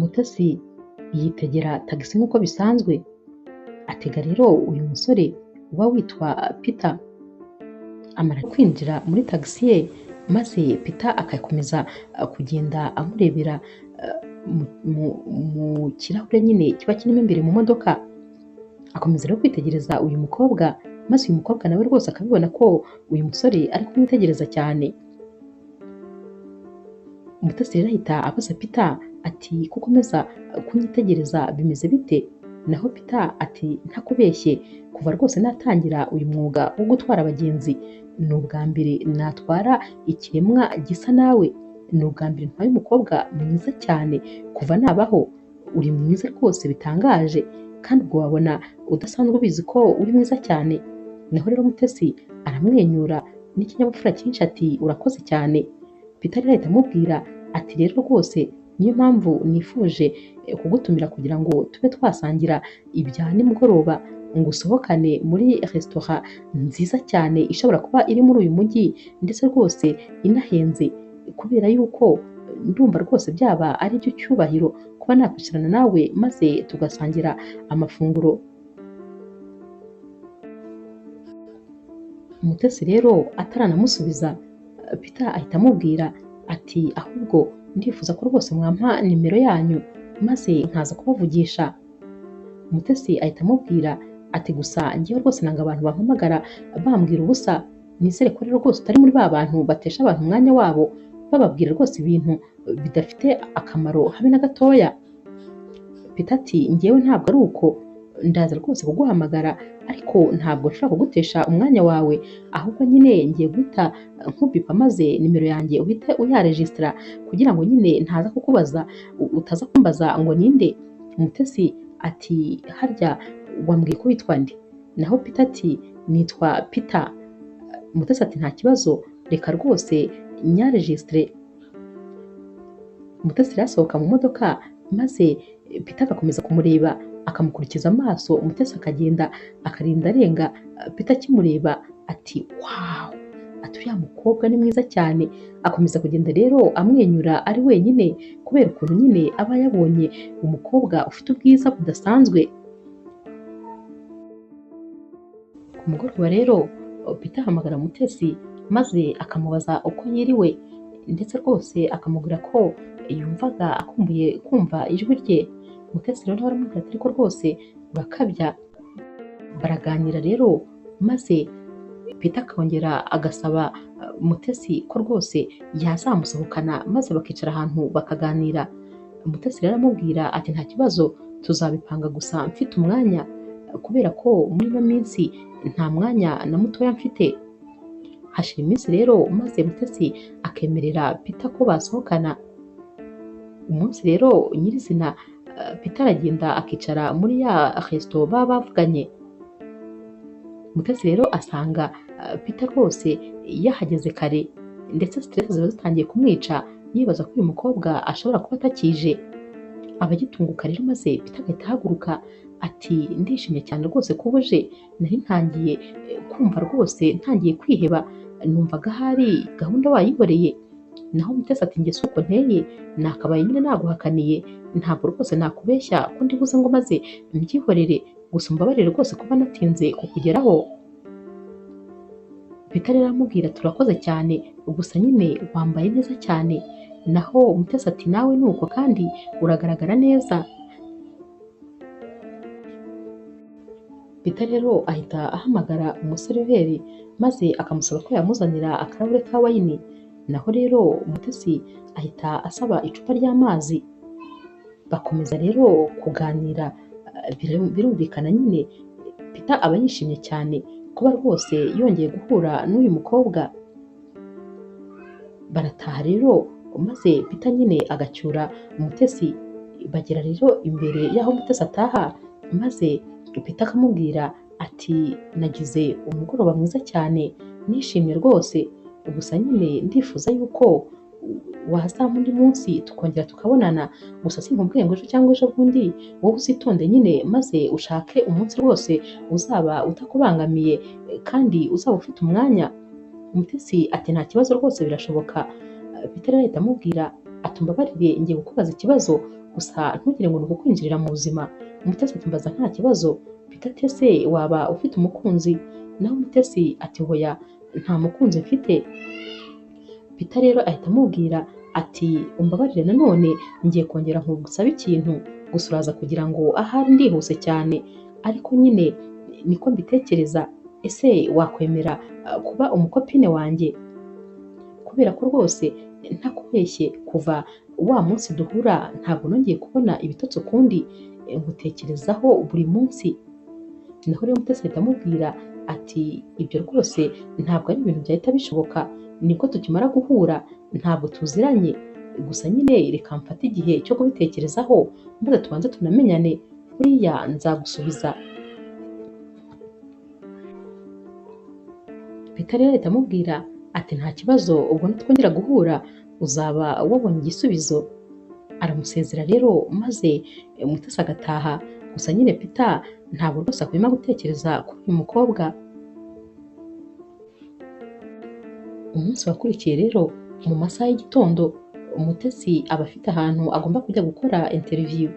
Mutesi yitegera tagisi nk'uko bisanzwe, atega rero uyu musore uba witwa Peter. Amara kwinjira muri tagisi ye, maze Peter agakomeza kugenda amurebera mu kirahure nyine kiba kirimo imbere mu modoka. Akomeza rero kwitegereza uyu mukobwa, maze uyu mukobwa nawe rwose akabibona ko uyu musore ari kumwitegereza cyane. Mutesi rero ahita abaza Peter ati ko ukomeza kunyitegereza bimeze bite? Naho Peter ati ntakubeshye, kuva rwose natangira uyu mwuga wo gutwara abagenzi, ni ubwa mbere natwara ikiremwa gisa nawe, ni ubwa mbere ntwaye umukobwa mwiza cyane kuva nabaho, uri mwiza rwose bitangaje, kandi ubwo wabona udasanzwe ubizi ko uri mwiza cyane. Naho rero Mutesi aramwenyura n'ikinyabupfura cyinshi ati urakoze cyane. Peter rero ahita amubwira ati rero rwose niyo mpamvu nifuje kugutumira kugira ngo tube twasangira ibya nimugoroba, ngo usohokane muri resitora nziza cyane ishobora kuba iri muri uyu mujyi, ndetse rwose inahenze, kubera yuko ndumva rwose byaba ari byo cyubahiro kuba nakwicarana nawe maze tugasangira amafunguro. Mutesi rero ataranamusubiza, Peter ahita amubwira ati ahubwo ndifuza ko rwose mwampa nimero yanyu maze nkaza kubavugisha. Mutesi ahita amubwira ati gusa njyewe rwose nanga abantu bampamagara bambwira ubusa, nizere ko rero rwose utari muri ba bantu batesha abantu umwanya wabo bababwira rwose ibintu bidafite akamaro habe na gatoya. Peter ati njyewe ntabwo ari uko, ndaza rwose kuguhamagara ariko ntabwo nshobora kugutesha umwanya wawe, ahubwo nyine ngiye guhita nkubipa maze nimero yanjye uhite uyaregisitara kugira ngo nyine ntaza kukubaza, utaza kumbaza ngo ninde. Mutesi ati harya wambwiye ko witwa nde? Naho Peter ati nitwa Peter. Mutesi ati nta kibazo, reka rwose nyaregisitire. Mutesi rero asohoka mu modoka, maze Peter agakomeza kumureba akamukurikiza amaso. Mutesi akagenda akarinda arenga, Peter akimureba ati wawu, ati uriya mukobwa ni mwiza cyane. Akomeza kugenda rero amwenyura ari wenyine, kubera ukuntu nyine aba yabonye umukobwa ufite ubwiza budasanzwe. Ku mugoroba rero Peter ahamagara Mutesi maze akamubaza uko yiriwe, ndetse rwose akamubwira ko yumvaga akumbuye kumva ijwi rye. Mutesi rero nawe aramubwira ati ariko rwose urakabya. Baraganira rero, maze Peter akongera agasaba Mutesi ko rwose yazamusohokana maze bakicara ahantu bakaganira. Mutesi rero aramubwira ati nta kibazo, tuzabipanga gusa mfite umwanya, kubera ko muri ino minsi nta mwanya na mutoya mfite. Hashira iminsi rero maze Mutesi akemerera Peter ko basohokana. Umunsi rero nyirizina Peter aragenda akicara muri ya resto baba bavuganye. Mutesi rero asanga Peter rwose yahageze kare, ndetse stress ziba zitangiye kumwica, yibaza ko uyu mukobwa ashobora kuba atakije. Aba agitunguka rero maze Peter agahita ahaguruka ati ndishimye cyane rwose ko uje, nari ntangiye kumva rwose ntangiye kwiheba, numvaga ahari gahunda wayihoreye. Naho Mutesi ati njye si uko nteye, nakabaye nyine naguhakaniye, ntabwo rwose nakubeshya ko ndibuze ngo maze mbyihorere, gusa umbabarire rwose kuba natinze kukugeraho. Peter rero aramubwira turakoze cyane, gusa nyine wambaye neza cyane. Naho Mutesi ati nawe nuko kandi uragaragara neza. Peter rero ahita ahamagara umuseriveri maze akamusaba ko yamuzanira akarahure ka wayini. Naho rero Mutesi ahita asaba icupa ry'amazi. Bakomeza rero kuganira, birumvikana nyine Peter aba yishimye cyane kuba rwose yongeye guhura n'uyu mukobwa. Barataha rero maze Peter nyine agacyura Mutesi. Bagera rero imbere y'aho Mutesi ataha, maze Peter akamubwira ati nagize umugoroba mwiza cyane, nishimye rwose, gusa nyine ndifuza yuko wazampa undi munsi tukongera tukabonana, gusa sinkubwiye ngo ejo cyangwa ejo bundi, wowe uzitonde nyine maze ushake umunsi rwose uzaba utakubangamiye kandi uzaba ufite umwanya. Mutesi ati nta kibazo rwose birashoboka. Peter rero ahita amubwira ati umbabarire ngiye kukubaza ikibazo, Gusa ntugire ngo ni ukukwinjirira mu buzima. Mutesi ati mbaza nta kibazo. Peter ati ese waba ufite umukunzi? Naho Mutesi ati hoya nta mukunzi mfite. Peter rero ahita amubwira ati umbabarire nanone ngiye kongera nkugusabe ikintu, gusa uraza kugira ngo ahari ndihuse cyane, ariko nyine niko mbitekereza, ese wakwemera kuba umukopine wanjye? Kubera ko rwose ntakubeshye kuva wa munsi duhura ntabwo nongeye kubona ibitotsi ukundi, ngutekerezaho buri munsi. Naho rero Mutesi ahita amubwira ati ibyo rwose ntabwo ari ibintu byahita bishoboka, nibwo tukimara guhura ntabwo tuziranye, gusa nyine reka mfate igihe cyo kubitekerezaho maze tubanze tunamenyane, buriya nzagusubiza. Peter rero ahita amubwira ati nta kibazo, ubwo nitwongera guhura uzaba wabonye igisubizo. Aramusezera rero maze Mutesi agataha. Gusa nyine Peter ntabwo rwose ahwema gutekereza kuri uyu mukobwa. Umunsi wakurikiye rero mu masaha y'igitondo, Mutesi aba afite ahantu agomba kujya gukora interview.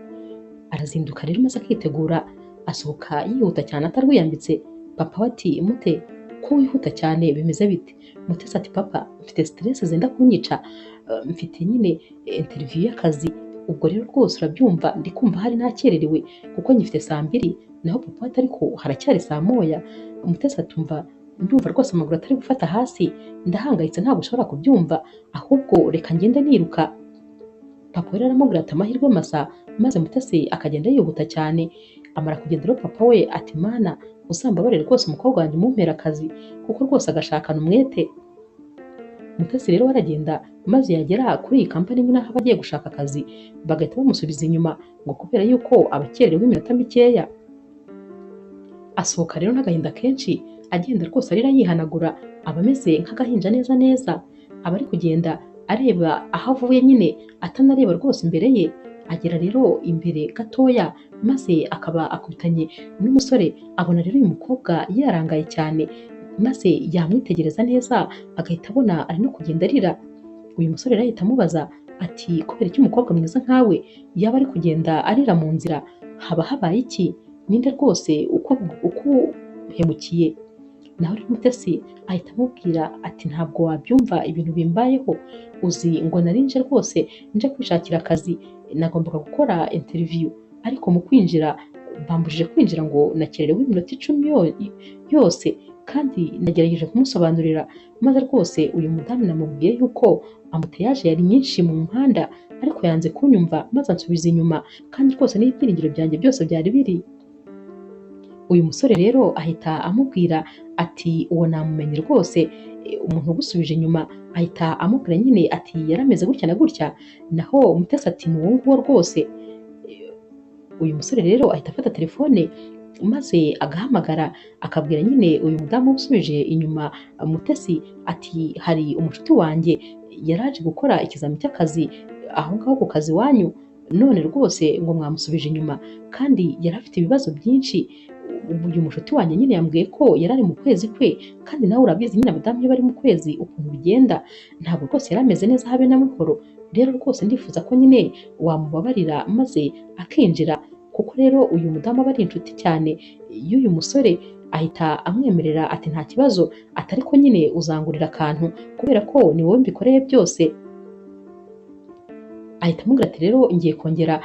Arazinduka rero maze akitegura, asohoka yihuta cyane atarwiyambitse. Papa we ati Mute, ko wihuta cyane bimeze bite? Mutesi ati papa mfite stress zenda kunyica, mfite nyine interview y'akazi, ubwo rero rwose urabyumva ndi kumva hari nakererewe kuko nyifite saa 2. Naho papa ati ariko haracyari saa 1. Mutesi atumva ndumva rwose amaguru atari gufata hasi, ndahangayitse ntabwo ushobora kubyumva, ahubwo reka ngende niruka. Papa we rero aramubwira ati amahirwe masa, maze Mutesi akagenda yihuta cyane. Amara kugenda rero papa we ati mana uzambabarire rwose umukobwa wanjye umumpera akazi, kuko rwose agashakana umwete. Mutesi rero aragenda maze yagera kuri iyi kampani nyine aho aba agiye gushaka akazi, bagahita bamusubiza inyuma ngo kubera yuko abakererewe iminota mikeya. Asohoka rero n'agahinda kenshi, agenda rwose arira yihanagura, aba ameze nk'agahinja neza neza, aba ari kugenda areba aho avuye nyine atanareba rwose imbere ye. Agera rero imbere gatoya maze akaba akubitanye n'umusore, abona rero uyu mukobwa yarangaye cyane, maze yamwitegereza neza agahita abona ari no kugenda arira. Uyu musore rero ahita amubaza ati kubera iki umukobwa mwiza nkawe yaba ari kugenda arira mu nzira, haba habaye iki? Ninde rwose ukuhemukiye? Naho rero Mutesi ahita amubwira ati ntabwo wabyumva ibintu bimbayeho, uzi ngo nari nje rwose nje kwishakira akazi, nagombaga gukora interview, ariko mu kwinjira bambujije kwinjira ngo nakererewe iminota 10 yose, kandi nagerageje kumusobanurira, maze rwose uyu mudamu namubwiye yuko ambuteyaje yari nyinshi mu muhanda, ariko yanze kunyumva maze ansubiza inyuma, kandi rwose n'ibyiringiro byanjye byose byari biri. Uyu musore rero ahita amubwira ati uwo namumenye rwose, umuntu ugusubije inyuma. Ahita amubwira nyine ati yarameze gutya na gutya. Naho Mutesi ati ni uwo nguwo rwose. Uyu musore rero ahita afata telefone maze agahamagara akabwira nyine uyu mudamu usubije inyuma Mutesi ati hari umushuti wanjye yaraje gukora ikizami cy'akazi aho ngaho ku kazi iwanyu, none rwose ngo mwamusubije inyuma kandi yari afite ibibazo byinshi. Uyu mushuti wanjye nyine yambwiye ko yari ari mu kwezi kwe, kandi nawe urabizi nyine abadamu iyo bari mu kwezi ukuntu bigenda, ntabwo rwose yari ameze neza habe na buhoro. Rero rwose ndifuza ko nyine wamubabarira maze akinjira, kuko rero uyu mudamu aba ari inshuti cyane y'uyu musore. Ahita amwemerera ati nta kibazo, ati ariko nyine uzangurira akantu kubera ko ni wowe mbikoreye byose. Ahita amubwira ati rero ngiye kongera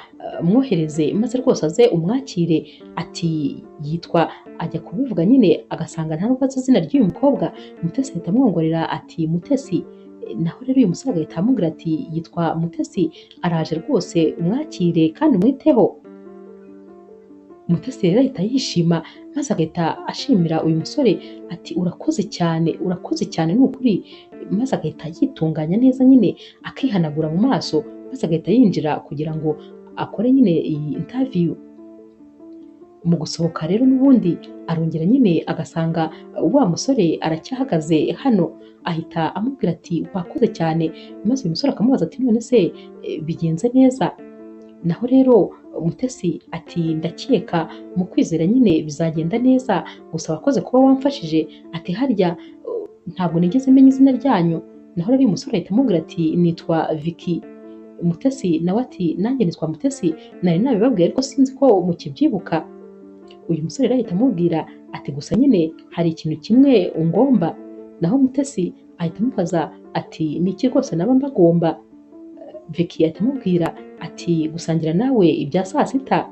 mwohereze maze rwose aze umwakire. Ati yitwa, ajya kubivuga nyine agasanga nta nubwo azi izina ry'uyu mukobwa. Mutesi ahita amwongorera ati Mutesi. Naho rero uyu musore agahita amubwira ati yitwa Mutesi, araje rwose umwakire kandi umwiteho. Mutesi rero ahita yishima maze agahita ashimira uyu musore ati urakoze cyane, urakoze cyane ni ukuri. Maze agahita yitunganya neza nyine akihanagura mu maso, maze agahita yinjira kugira ngo akore nyine iyi interview. Mu gusohoka rero n'ubundi arongera nyine agasanga wa musore aracyahagaze hano, ahita amubwira ati wakoze cyane. Maze uyu musore akamubaza ati none se bigenze neza? Naho rero Mutesi ati ndakeka mu kwizera nyine bizagenda neza, gusa wakoze kuba wamfashije. Ati harya ntabwo nigeze menya izina ryanyu. Naho rero uyu musore ahita amubwira ati nitwa Vicky. Mutesi nawe ati nanjye nitwa Mutesi, nari nabibabwiye ariko sinzi ko mukibyibuka. Uyu musore rero ahita amubwira ati gusa nyine hari ikintu kimwe ungomba. Naho Mutesi ahita amubaza ati ni iki rwose naba mbagomba? Vicky ahita amubwira ati gusangira nawe ibya saa sita.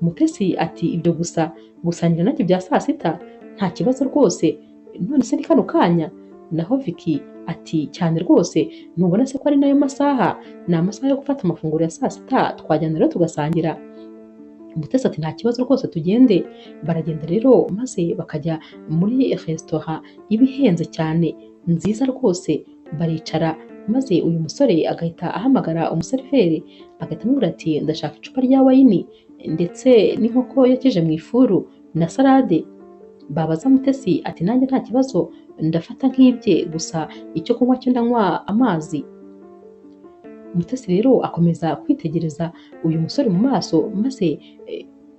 Mutesi ati ibyo gusa, gusangira nanjye ibya saa sita nta kibazo rwose, none se ni kano kanya? Naho Vicky ati cyane rwose, ntubona se ko ari nayo masaha, ni amasaha yo gufata amafunguro ya saa sita, twajyana rero tugasangira. Mutesi ati nta kibazo rwose tugende. Baragenda rero maze bakajya muri resitora iba ihenze cyane nziza rwose, baricara maze uyu musore agahita ahamagara umuseriveri agahita amubwira ati ndashaka icupa rya wayini ndetse n'inkoko yokeje mu ifuru na salade. Babaza Mutesi ati nanjye nta kibazo ndafata nk'ibye, gusa icyo kunywa cyo ndanywa amazi. Mutesi rero akomeza kwitegereza uyu musore mu maso, maze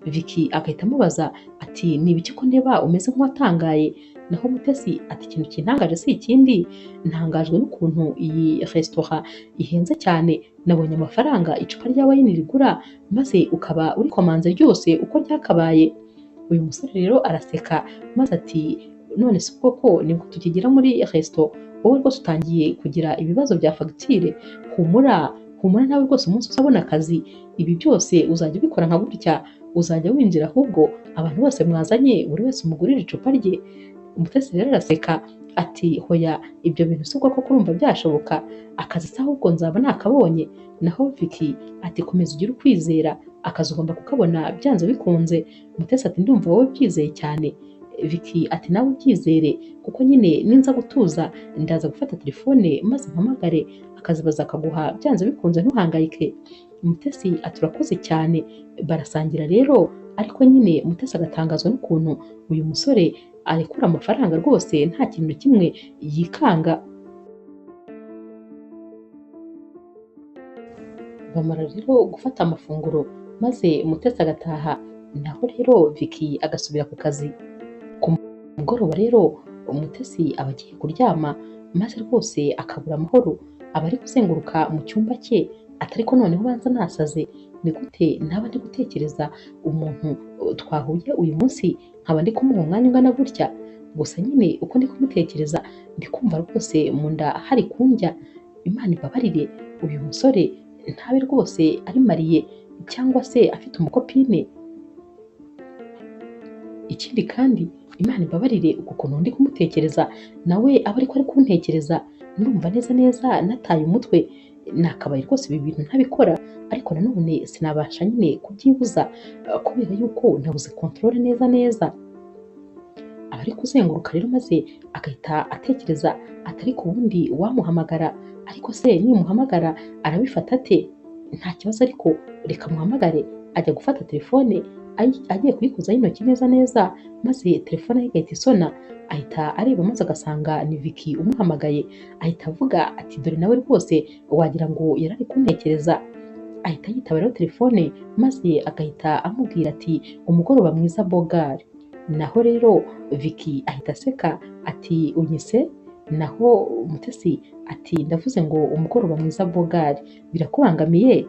Vicky agahita amubaza ati ni ibiki ko ndeba umeze nk'uwatangaye? Naho Mutesi ati ikintu kintangaje si ikindi, ntangajwe n'ukuntu iyi resitora ihenze cyane, nabonye amafaranga icupa rya wayini rigura maze ukaba urikomanze ryose uko ryakabaye. Uyu musore rero araseka maze ati none se koko nibwo tukigera muri resitora wowe rwose utangiye kugira ibibazo bya fagitire? Humura humura nawe rwose umunsi uzabona akazi ibi byose uzajya ubikora nka gutya, uzajya winjira ahubwo abantu bose mwazanye buri wese umugurire icupa rye. Mutesi rero araseka ati hoya ibyo bintu si koko kurumva byashoboka, akazi se ahubwo nzaba nakabonye. Naho Vicky ati komeza ugire ukwizera, akazi ugomba kukabona byanze bikunze. Mutesi ati ndumva wowe byizeye cyane. Vicky ati nawe ubyizere kuko nyine ninza gutuza ndaza gufata telefone maze mpamagare akazi bazakaguha byanze bikunze, ntuhangayike. Mutesi ati urakoze cyane. Barasangira rero, ariko nyine Mutesi agatangazwa n'ukuntu uyu musore arekura amafaranga rwose nta kintu na kimwe yikanga. Bamara rero gufata amafunguro maze Mutesi agataha, naho rero Vicky agasubira ku kazi. Ku mugoroba rero Mutesi aba agiye kuryama maze rwose akabura amahoro, aba ari kuzenguruka mu cyumba cye ati ariko noneho ubanza nasaze, ni gute naba ndi gutekereza umuntu twahuye uyu munsi nkaba ndi kumuha umwanya ungana gutya? Gusa nyine uko ndi kumutekereza ndi kumva rwose mu nda hari kundya, Imana imbabarire uyu musore ntabe rwose ari mariye cyangwa se afite umukopine. Ikindi kandi Imana imbabarire uku kuntu ndi kumutekereza nawe aba ariko ari kuntekereza, ndumva neza neza nataye umutwe, nakabaye rwose ibi bintu ntabikora, ariko nanone sinabasha nyine kubyibuza kubera yuko nabuze control neza neza. Aba ari kuzenguruka rero maze agahita atekereza ati ariko ubundi wamuhamagara, ariko se nimuhamagara arabifata ate? Nta kibazo ariko reka muhamagare. Ajya gufata telefone agiye kuyikozaho intoki neza neza, maze telefone ye igahita isona, ahita areba maze agasanga ni Vicky umuhamagaye, ahita avuga ati dore nawe rwose wagira ngo yari ari kuntekereza. Ahita yitaba rero telefone maze agahita amubwira ati umugoroba mwiza bogari. Naho rero Vicky ahita aseka ati unyise? Naho Mutesi ati ndavuze ngo umugoroba mwiza bogari, birakubangamiye?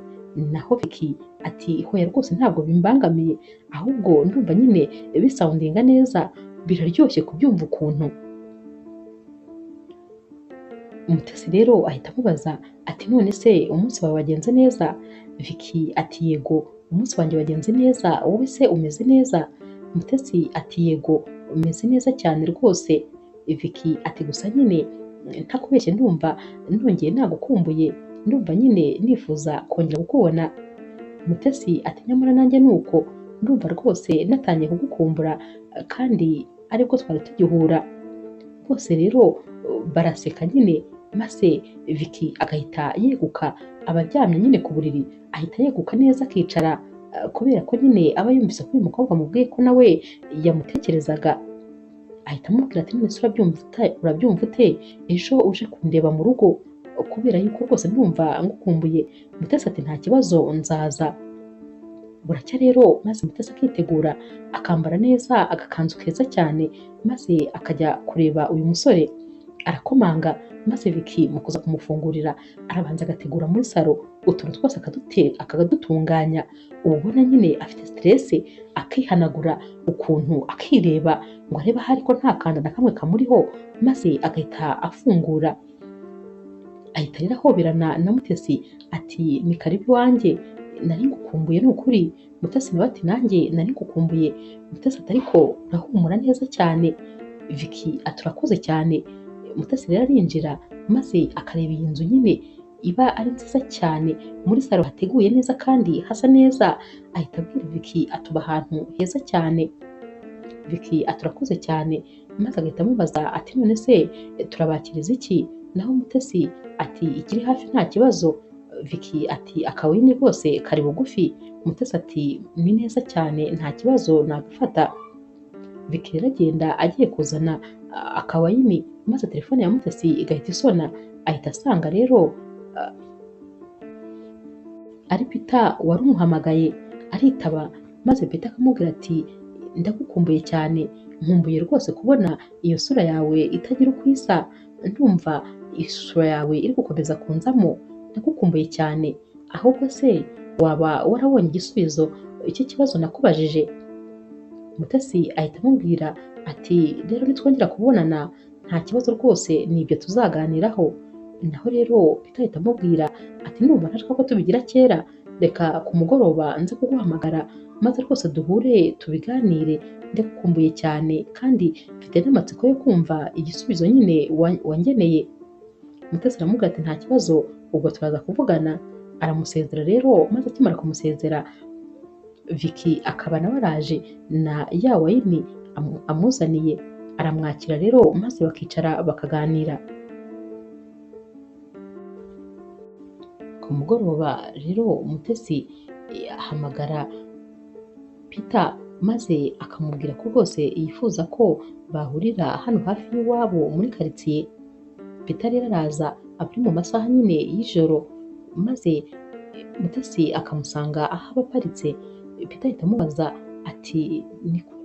Naho Vicky ati hoya rwose ntabwo bimbangamiye, ahubwo ndumva nyine bisawundinga neza, biraryoshye kubyumva ukuntu. Mutesi rero ahita amubaza ati none se umunsi wawe wagenze neza? Vicky ati yego umunsi wanjye wagenze neza, wowe se umeze neza? Mutesi ati yego umeze neza cyane rwose. Vicky ati gusa nyine ntakubeshye ndumva nongeye nagukumbuye, ndumva nyine nifuza kongera kukubona. Mutesi ati nyamara nanjye nuko ndumva rwose natangiye kugukumbura kandi aribwo twari tugihura. Bose rero baraseka nyine, maze Vicky agahita yeguka, aba aryamye nyine ku buriri, ahita yeguka neza akicara kubera ko nyine aba yumvise ko uyu mukobwa amubwiye ko nawe yamutekerezaga. Ahita amubwira ati none se urabyumva ute ejo uje kundeba mu rugo, kubera yuko rwose ndumva ngukumbuye. Mutesi ati nta kibazo nzaza. Buracya rero maze Mutesi akitegura akambara neza agakanzu keza cyane, maze akajya kureba uyu musore. Arakomanga maze Vicky mu kuza kumufungurira arabanza agategura muri salo utuntu twose akadutunganya, uba ubona nyine afite stress, akihanagura ukuntu, akireba ngo arebe ahari ko nta kanda na kamwe kamuriho, maze agahita afungura. Ahita rero ahoberana na Mutesi ati ni karibu iwanjye, nari ngukumbuye ni ukuri. Mutesi nawe ati nanjye nari ngukumbuye. Mutesi ati ariko urahumura neza cyane. Vicky ati urakoze cyane. Mutesi rero arinjira maze akareba iyi nzu nyine iba ari nziza cyane, muri salo hateguye neza kandi hasa neza. Ahita abwira Vicky atuba ahantu heza cyane. Vicky ati urakoze cyane, maze agahita amubaza ati none se turabakiriza iki? Naho Mutesi ati ikiri hafi nta kibazo. Vicky ati akawini rwose kari bugufi. Mutesi ati ni neza cyane nta kibazo nagufata. Vicky rero agenda agiye kuzana akawayini, maze telefone ya Mutesi igahita isona. Ahita asanga rero ari Peter wari umuhamagaye, aritaba maze Peter akamubwira ati ndagukumbuye cyane, nkumbuye rwose kubona iyo sura yawe itagira uko isa, ndumva isura yawe iri gukomeza kunzamo, ndagukumbuye cyane. Ahubwo se waba warabonye igisubizo cy'ikibazo nakubajije? Mutesi ahita amubwira ati rero nitwongera kubonana nta kibazo rwose, ni ibyo tuzaganiraho. Naho rero Peter ahita amubwira ati ndumva ntashaka ko tubigira kera, reka ku mugoroba nze kuguhamagara maze rwose duhure tubiganire, ndagukumbuye cyane kandi mfite n'amatsiko yo kumva igisubizo nyine wangeneye. Mutesi aramubwira ati nta kibazo, ubwo turaza kuvugana. Aramusezera rero, maze akimara kumusezera Vicky akaba nawe araje na ya wayini amuzaniye, aramwakira rero maze bakicara bakaganira. Ku mugoroba rero Mutesi ahamagara Peter maze akamubwira ko rwose yifuza ko bahurira hano hafi y'iwabo muri karitsiye. Peter rero araza aba ari mu masaha nyine y'ijoro, maze Mutesi akamusanga aho aba aparitse. Peter ahita amubaza ati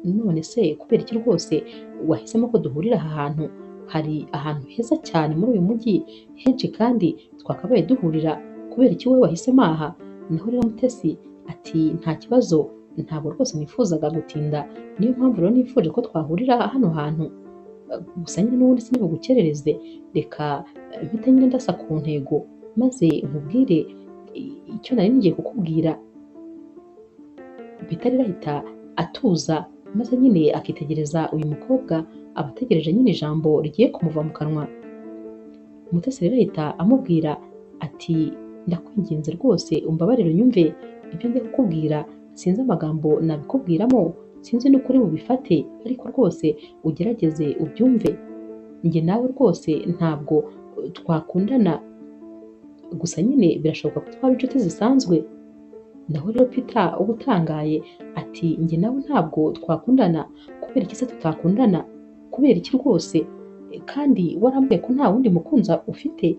none se kubera iki rwose wahisemo ko duhurira aha hantu? Hari ahantu heza cyane muri uyu mujyi henshi kandi twakabaye duhurira, kubera iki wowe wahisemo aha? Naho rero Mutesi ati nta kibazo, ntabwo rwose nifuzaga gutinda, niyo mpamvu rero nifuje ko twahurira hano hantu. Gusa nyine n'ubundi sinibugukerereze, reka mpite nyine ndasa ku ntego maze nkubwire icyo nari ngiye kukubwira. Peter rero ahita atuza maze nyine akitegereza uyu mukobwa, aba ategereje nyine ijambo rigiye kumuva mu kanwa. Mutesi rero ahita amubwira ati ndakwinginze rwose umbabarire unyumve ibyo ngiye kukubwira, sinzi amagambo nabikubwiramo, sinzi n'ukuri bubifate, ariko rwose ugerageze ubyumve. Njye nawe rwose ntabwo twakundana, gusa nyine birashoboka ko twaba inshuti zisanzwe. Naho rero Peter uba utangaye ati njye nawe ntabwo twakundana, kubera iki se tutakundana? Kubera iki rwose? Kandi warambwiye ko nta wundi mukunzi ufite,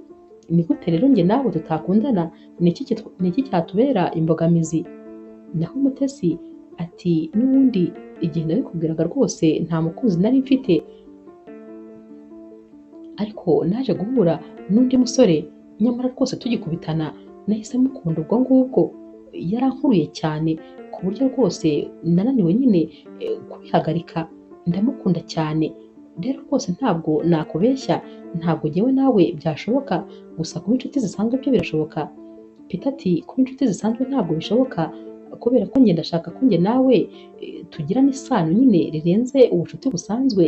ni gute rero njye nawe tutakundana? Ni iki cyatubera imbogamizi? Naho Mutesi ati n'ubundi igihe nabikubwiraga rwose nta mukunzi nari mfite, ariko naje guhura n'undi musore, nyamara rwose tugikubitana nahise mukunda ubwo ngubwo, yarankuruye cyane ku buryo rwose nananiwe nyine kubihagarika, ndamukunda cyane. Rero rwose ntabwo nakubeshya, ntabwo njyewe nawe byashoboka, gusa kuba inshuti zisanzwe byo birashoboka. Peter ati kuba inshuti zisanzwe ntabwo bishoboka, kubera ko njye ndashaka ko njye nawe tugirana isano nyine rirenze ubucuti busanzwe.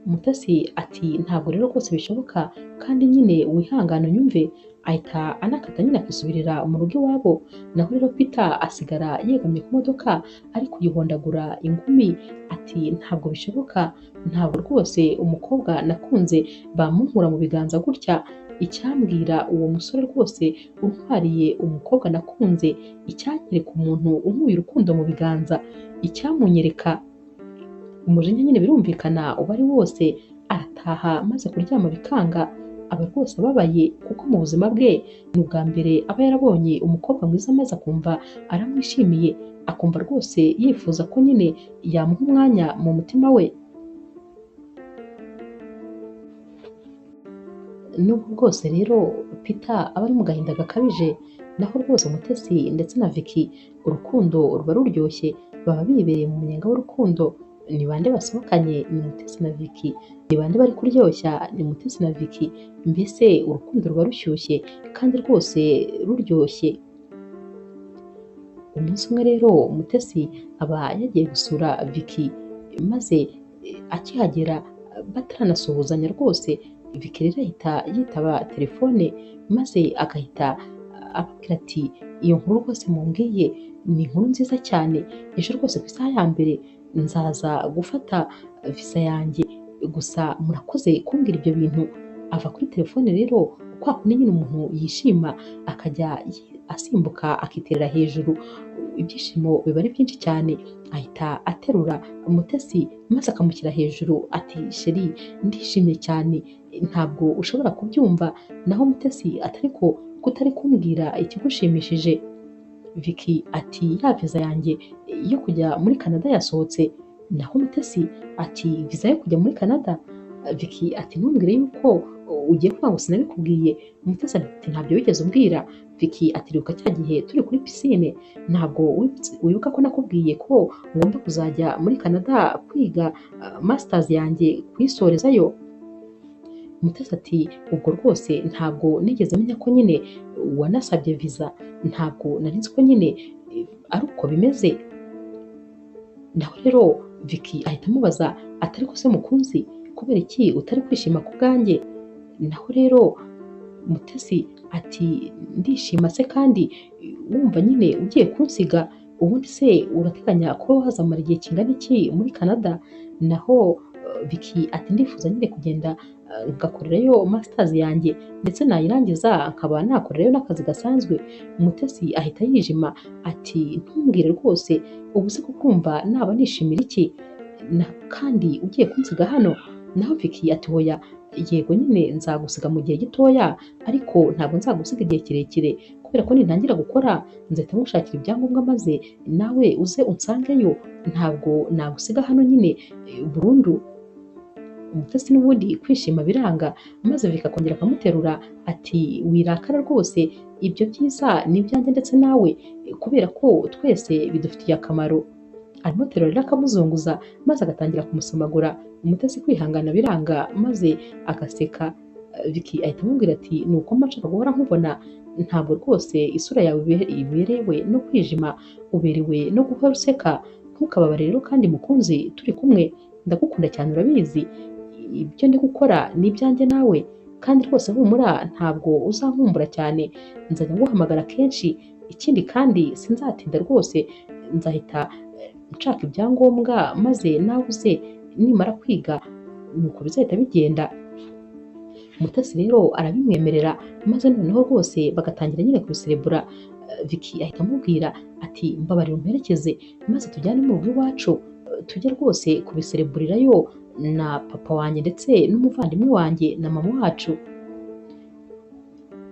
Mutesi ati ntabwo rero rwose bishoboka, kandi nyine wihangane unyumve. Ahita anakata nyine akisubirira mu rugo iwabo. Naho rero Peter asigara yegamye ku modoka ari kuyihondagura ingumi ati ntabwo bishoboka, ntabwo rwose umukobwa nakunze bamunkura mu biganza gutya, icyambwira uwo musore rwose untwariye umukobwa nakunze, icyanyereka umuntu unkuye urukundo mu biganza, icyamunyereka. Umujinya nyine birumvikana uba ari wose, arataha maze kuryama bikanga, aba rwose ababaye kuko mu buzima bwe ni ubwa mbere aba yarabonye umukobwa mwiza maze akumva aramwishimiye, akumva rwose yifuza ko nyine yamuha umwanya mu mutima we. Nubwo bwose rero Peter aba ari mu gahinda gakabije, naho rwose Mutesi ndetse na Vicky urukundo ruba ruryoshye, baba bibereye mu munyenga w'urukundo. Ni bande basohokanye? Ni Mutesi na Vicky. Ni bande bari kuryoshya? Ni Mutesi na Vicky. Mbese urukundo ruba rushyushye kandi rwose ruryoshye. Umunsi umwe rero Mutesi aba yagiye gusura Vicky, maze akihagera bataranasuhuzanya rwose, Vicky rero ahita yitaba telefone maze agahita ababwira ati iyo nkuru rwose mumbwiye ni inkuru nziza cyane, ejo rwose ku isaha ya mbere nzaza gufata visa yanjye, gusa murakoze kumbwira ibyo bintu. Ava kuri telefone rero kwa kundi nyine umuntu yishima akajya asimbuka akiterera hejuru, ibyishimo biba ari byinshi cyane. Ahita aterura Mutesi maze akamushyira hejuru ati sheri ndishimye cyane ntabwo ushobora kubyumva. Naho Mutesi atari ko kutari kumbwira ikigushimishije. Vicky ati ya viza yanjye yo kujya muri Canada yasohotse. Naho Mutesi ati viza yo kujya muri Canada? Vicky ati ntumbwire yuko ugiye kuvuga ngo sinabikubwiye. Mutesi ati ntabyo wigeze umbwira. Vicky ati ribuka cya gihe turi kuri pisine, ntabwo wibuka ko nakubwiye ko ngomba kuzajya muri Canada kwiga masters yanjye kuyisorezayo? Mutesi ati ubwo rwose ntabwo nigeze menya ko nyine wanasabye visa, ntabwo nari nzi ko nyine ari uko bimeze. Naho rero Vicky ahita amubaza ati ariko se mukunzi kubera iki utari kwishima ku bwanjye? Naho rero Mutesi ati ndishima se kandi wumva nyine ugiye kunsiga, ubundi se urateganya kuba wazamara igihe kingana iki muri Canada? Naho Vicky ati ndifuza nyine kugenda ngakorerayo masters yanjye ndetse nayirangiza nkaba nakorerayo n'akazi gasanzwe. Mutesi ahita yijima ati ntumbwire rwose, ubu se kukumva naba nishimira iki kandi ugiye kunsiga hano? Naho Vicky ati hoya yego nyine nzagusiga mu gihe gitoya, ariko ntabwo nzagusiga igihe kirekire kubera ko nintangira gukora nzahita ngushakira ibyangombwa maze nawe uze unsangeyo, ntabwo nagusiga hano nyine burundu. Mutesi n'ubundi kwishima biranga, maze Vicky akongera akamuterura ati wirakara rwose, ibyo byiza ni ibyanjye ndetse nawe kubera ko twese bidufitiye akamaro. Aramuterura rero akamuzunguza maze agatangira kumusomagura. Mutesi kwihangana biranga maze agaseka. Vicky ahita amubwira ati ni uko mba nshaka guhora nkubona, ntabwo rwose isura yawe iberewe no kwijima, uberewe no guhora useka, ntukababare rero kandi mukunzi turi kumwe, ndagukunda cyane urabizi, ibyo ndi gukora ni ibyanjye nawe, kandi rwose humura ntabwo uzankumbura cyane, nzajya nguhamagara kenshi, ikindi kandi sinzatinda rwose, nzahita nshaka ibyangombwa maze nawe uze nimara kwiga, nuko bizahita bigenda. Mutesi rero arabimwemerera maze noneho rwose bagatangira nyine kubiserebura. Vicky ahita amubwira ati mbabarira umperekeze maze tujyane mu rugo iwacu, tujye rwose kubisereburirayo na papa wanjye ndetse n'umuvandimwe wanjye na mama wacu.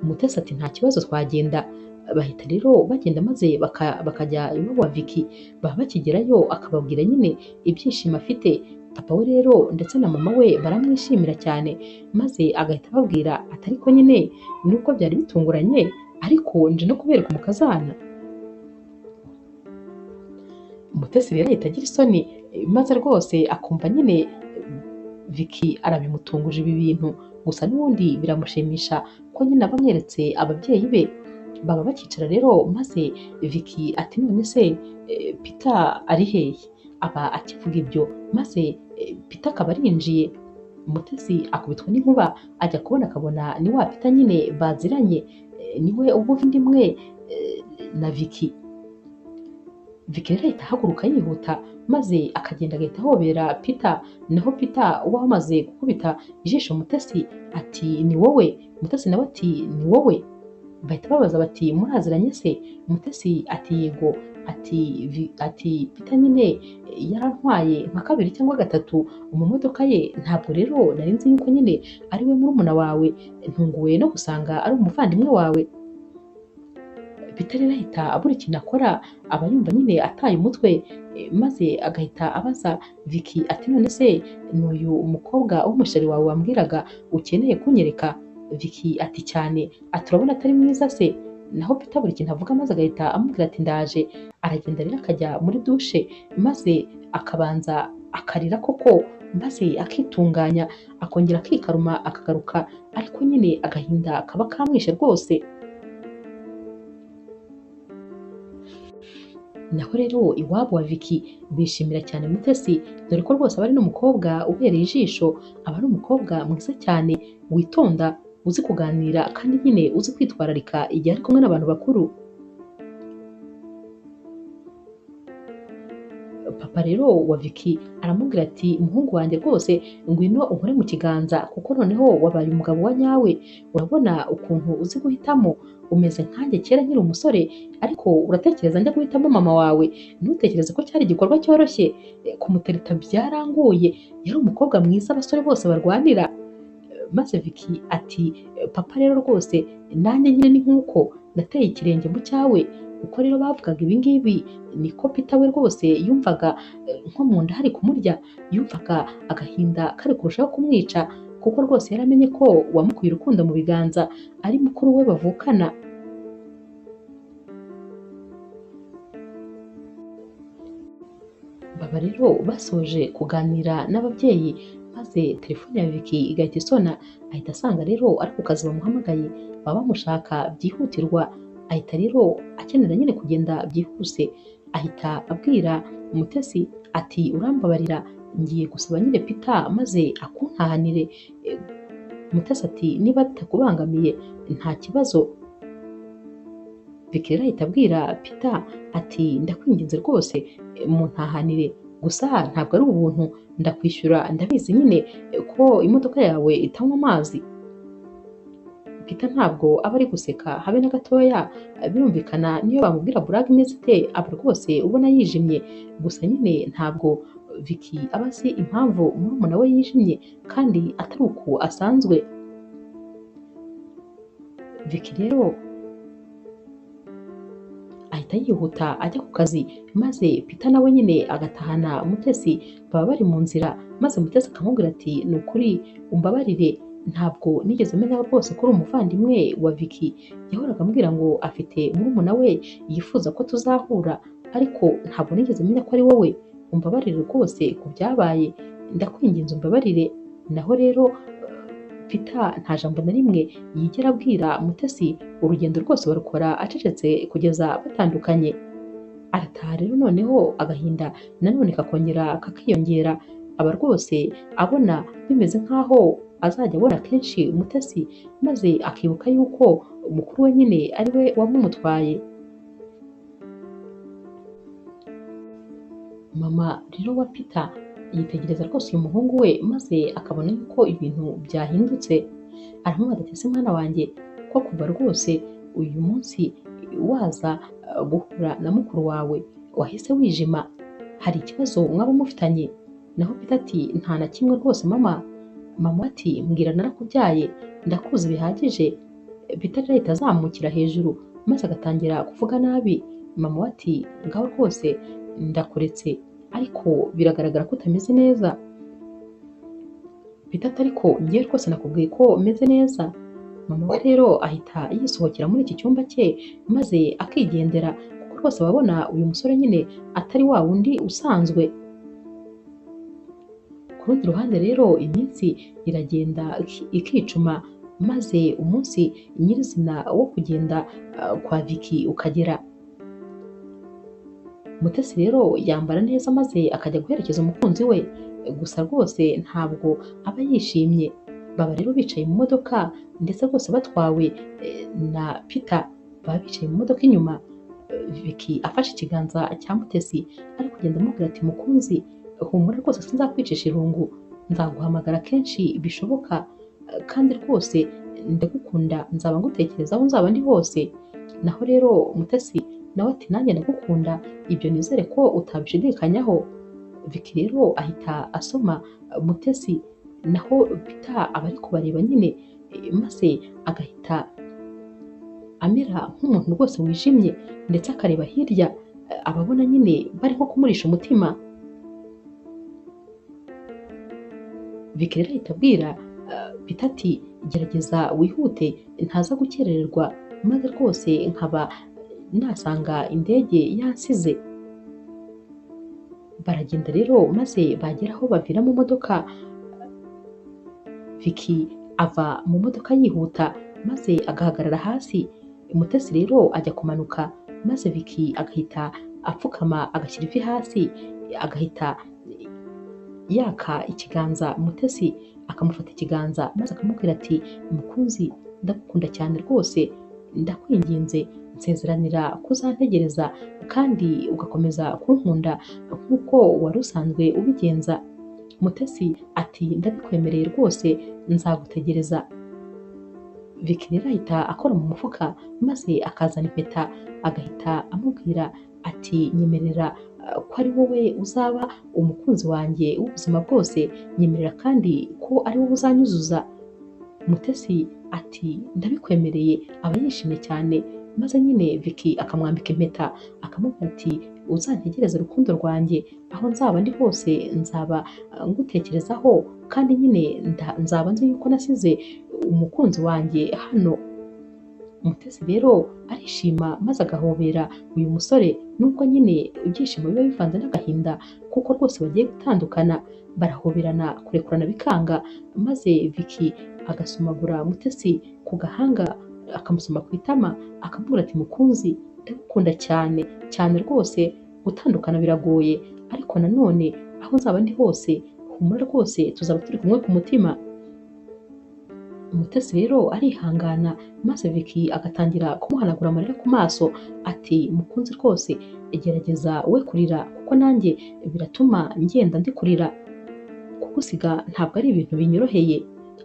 Mutesi ati nta kibazo twagenda. Bahita rero bagenda maze bakajya iwabo wa Vicky, baba bakigerayo akababwira nyine ibyishimo afite. Papa we rero ndetse na mama we baramwishimira cyane, maze agahita ababwira ati ariko nyine nubwo byari bitunguranye ariko nje no kubereka umukazana. Mutesi rero ahita agira isoni maze rwose akumva nyine Vicky arabimutunguje ibi bintu, gusa n'ubundi biramushimisha ko nyine aba amweretse ababyeyi be. Baba bakicara rero maze Vicky ati none se Peter ari hehe? Aba akivuga ibyo maze Peter akaba arinjiye. Mutesi akubitwa n'inkuba ajya kubona akabona ni wa Peter nyine baziranye, niwe uba uva imwe na Vicky. Vicky rero ahita ahaguruka yihuta maze akagenda agahita ahobera Peter. Naho Peter uba wamaze gukubita ijisho Mutesi ati ni wowe? Mutesi nawe ati ni wowe? Bahita babaza bati muraziranye se? Mutesi ati yego. Ati Peter nyine yarantwaye nka kabiri cyangwa gatatu mu modoka ye, ntabwo rero nari nzi yuko nyine ari we murumuna wawe, ntunguwe no gusanga ari umuvandimwe wawe. Peter rero ahita abura ikintu akora, aba yumva nyine ataye umutwe, maze agahita abaza Vicky ati none se ni uyu mukobwa w'umusheri wawe wambwiraga ukeneye kunyereka? Vicky ati cyane, ati urabona atari mwiza se? Naho Peter buri kintu avuga maze agahita amubwira ati ndaje. Aragenda rero akajya muri dushe maze akabanza akarira koko, maze akitunganya akongera akikaruma akagaruka, ariko nyine agahinda kaba kamwishe rwose. Naho rero iwabo wa Vicky bishimira cyane Mutesi, dore ko rwose aba ari n'umukobwa ubereye ijisho, aba ari umukobwa mwiza cyane witonda, uzi kuganira kandi nyine uzi kwitwararika igihe ari kumwe n'abantu bakuru. Papa rero wa Vicky aramubwira ati muhungu wanjye rwose ngwino unkore mu kiganza, kuko noneho wabaye umugabo wa nyawe, urabona ukuntu uzi guhitamo, umeze nkanjye kera nkiri umusore, ariko uratekereza njya guhitamo mama wawe? Ntutekereze ko cyari igikorwa cyoroshye, kumutereta byarangoye, yari umukobwa mwiza abasore bose barwanira. Maze Vicky ati papa rero rwose nanjye nyine ni nk'uko nateye ikirenge mu cyawe. Uko rero bavugaga ibi ngibi niko Peter we rwose yumvaga nko mu nda hari kumurya, yumvaga agahinda kari kurushaho kumwica, kuko rwose yaramenye ko uwamukuye urukundo mu biganza ari mukuru we bavukana. Baba rero basoje kuganira n'ababyeyi, maze telefone ya Vicky igahita isona, ahita asanga rero ari ku kazi bamuhamagaye, baba bamushaka byihutirwa, ahita rero akenera nyine kugenda byihuse, ahita abwira Mutesi ati urambabarira ngiye gusaba nyine Peter maze akuntahanire. Mutesi ati niba bitakubangamiye nta kibazo. Vicky rero ahita abwira Peter ati ndakwinginze rwose muntahanire, gusa ntabwo ari ubuntu, ndakwishyura ndabizi nyine ko imodoka yawe itanywa amazi. Peter ntabwo aba ari guseka habe na gatoya, birumvikana niyo bamubwira burage imeze ite aba rwose ubona yijimye, gusa nyine ntabwo Vicky aba azi impamvu murumuna we yijimye kandi atari uku asanzwe. Vicky rero ahita yihuta ajya ku kazi, maze Peter nawe nyine agatahana Mutesi, baba bari mu nzira, maze Mutesi akamubwira ati ni ukuri umbabarire, ntabwo nigeze menya rwose ko uri umuvandimwe wa Vicky, yahoraga ambwira ngo afite murumuna we yifuza ko tuzahura, ariko ntabwo nigeze menya ko ari wowe, umbabarire rwose ku byabaye, ndakwinginze umbabarire. Naho rero Peter nta jambo na rimwe yigera abwira Mutesi, urugendo rwose barukora acecetse kugeza batandukanye. Arataha rero noneho agahinda nanone kakongera kakiyongera, aba rwose abona bimeze nk'aho azajya abona kenshi Mutesi, maze akibuka yuko mukuru we nyine ari we wamumutwaye. Mama rero wa Peter yitegereza rwose uyu muhungu we, maze akabona yuko ibintu byahindutse, aramubaza ati ese mwana wanjye ko kuva rwose uyu munsi waza guhura na mukuru wawe wahise wijima, hari ikibazo mwaba mufitanye? Naho Peter ati nta na kimwe rwose mama. Mama ati mbwira narakubyaye ndakuzi bihagije. Peter rero ahita azamukira hejuru maze agatangira kuvuga nabi. Mama ati ngaho rwose ndakuretse, ariko biragaragara ko utameze neza. Peter ati ariko njyewe rwose nakubwiye ko meze neza. Mama we rero ahita yisohokera muri iki cyumba cye maze akigendera, kuko rwose ababona uyu musore nyine atari wa wundi usanzwe. Ku rundi ruhande rero iminsi iragenda ikicuma, maze umunsi nyirizina wo kugenda kwa Vicky ukagera. Mutesi rero yambara neza maze akajya guherekeza umukunzi we, gusa rwose ntabwo aba yishimye. Baba rero bicaye mu modoka ndetse rwose batwawe na Peter, baba bicaye mu modoka inyuma. Vicky afashe ikiganza cya Mutesi ari kugenda amubwira ati mukunzi humura rwose sinzakwicisha irungu, nzaguhamagara kenshi bishoboka, kandi rwose ndagukunda, nzaba ngutekerezaho nzaba ndi hose. Naho rero Mutesi nawe ati nanjye ndagukunda, ibyo nizere ko utabishidikanyaho. Vicky rero ahita asoma Mutesi, naho Peter aba ari kubareba nyine, maze agahita amera nk'umuntu rwose wijimye, ndetse akareba hirya ababona nyine bari nko kumurisha umutima. Vicky rero ahita abwira Peter ati Gerageza wihute ntaza gukerererwa maze rwose nkaba nasanga indege yansize. Baragenda rero maze bagera aho bavira mu modoka, Vicky ava mu modoka yihuta maze agahagarara hasi. Mutesi rero ajya kumanuka maze Vicky agahita apfukama agashyira ivi hasi, agahita yaka ikiganza Mutesi, akamufata ikiganza maze akamubwira ati mukunzi ndagukunda cyane rwose, ndakwinginze nsezeranira kuzantegereza kandi ugakomeza kunkunda nk'uko wari usanzwe ubigenza. Mutesi ati ndabikwemereye rwose nzagutegereza. Vicky rero ahita akora mu mufuka maze akazana impeta, agahita amubwira ati nyemerera ko ari wowe uzaba umukunzi wanjye w'ubuzima bwose, nyemerera kandi ko ari wowe uzanyuzuza. Mutesi ati ndabikwemereye, aba yishimye cyane maze nyine Vicky akamwambika impeta akamubwira ati uzantegereze urukundo rwanjye, aho nzaba ndi hose nzaba ngutekerezaho kandi nyine nzaba nzi yuko nasize umukunzi wanjye hano. Mutesi rero arishima maze agahobera uyu musore, nubwo nyine ibyishimo biba bivanze n'agahinda kuko rwose bagiye gutandukana. Barahoberana kurekurana bikanga, maze Vicky agasomagura Mutesi ku gahanga, akamusoma ku itama, akamubwira ati mukunzi ndagukunda cyane cyane rwose, gutandukana biragoye ariko nanone aho nzaba ndi hose humura rwose tuzaba turi kumwe ku mutima. Mutesi rero arihangana maze Vicky agatangira kumuhanagura amarira ku maso ati mukunzi rwose gerageza we kurira kuko nanjye biratuma ngenda ndi kurira, kugusiga ntabwo ari ibintu binyoroheye,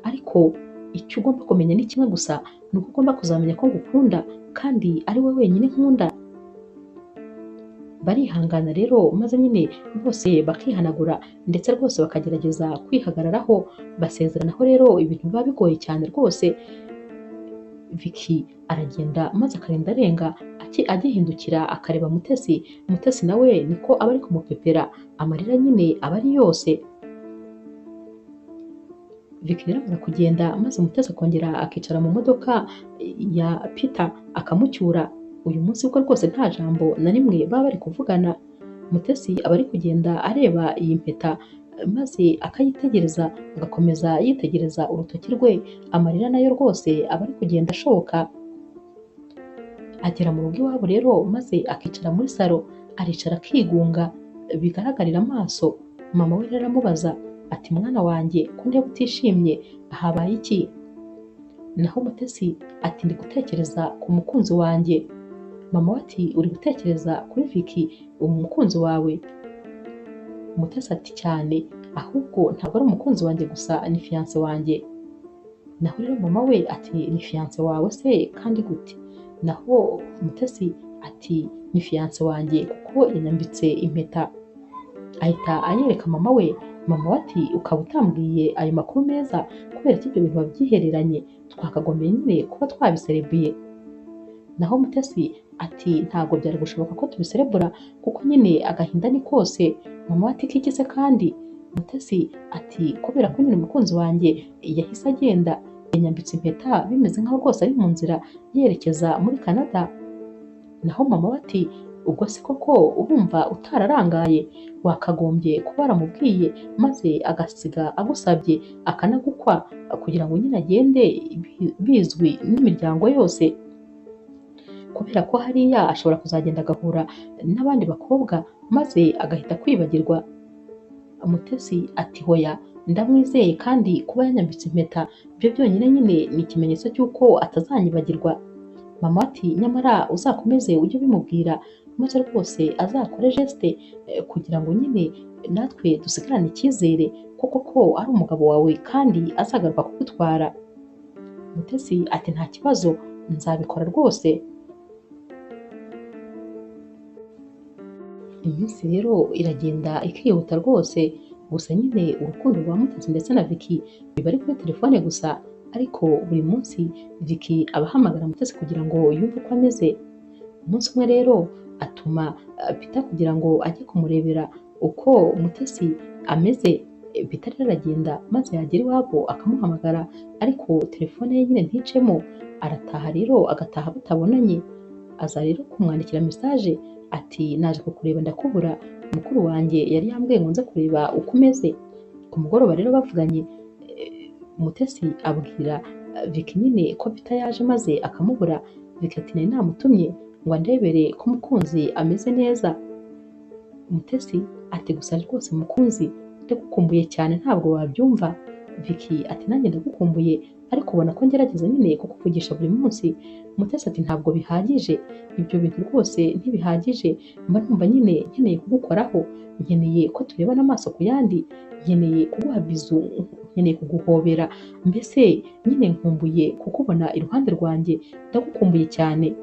ariko icyo ugomba kumenya ni kimwe gusa, ni uko ugomba kuzamenya ko ngukunda kandi ari wowe wenyine nkunda. Barihangana rero maze nyine bose bakihanagura ndetse rwose bakagerageza kwihagararaho, basezeranaho rero ibintu biba bigoye cyane rwose. Vicky aragenda maze akarinda arenga agihindukira akareba Mutesi, Mutesi nawe niko aba ari kumupepera, amarira nyine aba ari yose. Vicky rero amara kugenda maze Mutesi akongera akicara mu modoka ya Peter akamucyura. Uyu munsi bwo rwose nta jambo na rimwe baba bari kuvugana. Mutesi aba ari kugenda areba iyi mpeta maze akayitegereza, agakomeza yitegereza urutoki rwe, amarira nayo rwose aba ari kugenda ashoka. Agera mu rugo iwabo rero maze akicara muri salo, aricara akigunga bigaragarira amaso. Mama we rero aramubaza ati mwana wanjye ko ndeba utishimye habaye iki? Naho Mutesi ati ndi gutekereza ku mukunzi wanjye. Mama we ati uri gutekereza kuri Vicky umukunzi wawe? Mutesi ati cyane, ahubwo ntabwo ari umukunzi wanjye gusa ni fiance wanjye. Naho rero mama we ati ni fiance wawe se kandi gute? Naho Mutesi ati ni fiance wanjye kuko yanyambitse impeta. Ahita ayereka mama we. Mama we ati ukaba utambwiye ayo makuru meza kubera ko ibyo bintu wabyihereranye, twakagombye nyine kuba twabiserebuye. Naho Mutesi ati ntabwo byari gushoboka ko tubiserebura kuko nyine agahinda ni kose. Mama we ati kiki se kandi? Mutesi ati kubera ko nyine umukunzi wanjye yahise agenda, yanyambitse impeta bimeze nkaho rwose ari mu nzira yerekeza muri Canada. Naho mama we ati ubwo se koko urumva utararangaye, wakagombye kuba waramubwiye maze agasiga agusabye akanagukwa kugira ngo nyine agende bizwi n'imiryango yose, kubera ko hariya ashobora kuzagenda agahura n'abandi bakobwa maze agahita kwibagirwa. Mutesi ati hoya ndamwizeye kandi kuba yanyambitse impeta byo byonyine nyine ni ikimenyetso cy'uko atazanyibagirwa. Mama ati nyamara uzakomeze ujye ubimubwira maze rwose azakore geste kugira ngo nyine natwe dusigarane icyizere kuko ko ari umugabo wawe kandi azagaruka kugutwara. Mutesi ati nta kibazo nzabikora rwose. Iminsi rero iragenda ikihuta rwose, gusa nyine urukundo rwa Mutesi ndetse na Vicky biba ari kuri telefone gusa, ariko buri munsi Vicky aba ahamagara Mutesi kugira ngo yumve uko ameze. Umunsi umwe rero atuma Peter kugira ngo ajye kumurebera uko Mutesi ameze. Peter rero aragenda maze yagera iwabo akamuhamagara ariko telefone ye nyine nticemo, arataha rero agataha batabonanye. Aza rero kumwandikira message ati naje kukureba ndakubura, mukuru wanjye yari yambwiye ngo nze kureba uko umeze. Ku mugoroba rero bavuganye, Mutesi abwira Vicky nyine ko Peter yaje maze akamubura. Vicky ati nari namutumye ngo andebere ko Mukunzi ameze neza. Mutesi ati gusa rwose Mukunzi ndagukumbuye cyane ntabwo wabyumva. Vicky ati nanjye ndagukumbuye ariko ubona ko ngerageza nyine kukuvugisha buri munsi. Mutesi ati ntabwo bihagije, ibyo bintu rwose ntibihagije, mba numva nyine nkeneye kugukoraho, nkeneye ko turebana amaso ku yandi, nkeneye kuguha bizu, nkeneye kuguhobera, mbese nyine nkumbuye kukubona iruhande rwanjye, ndagukumbuye cyane.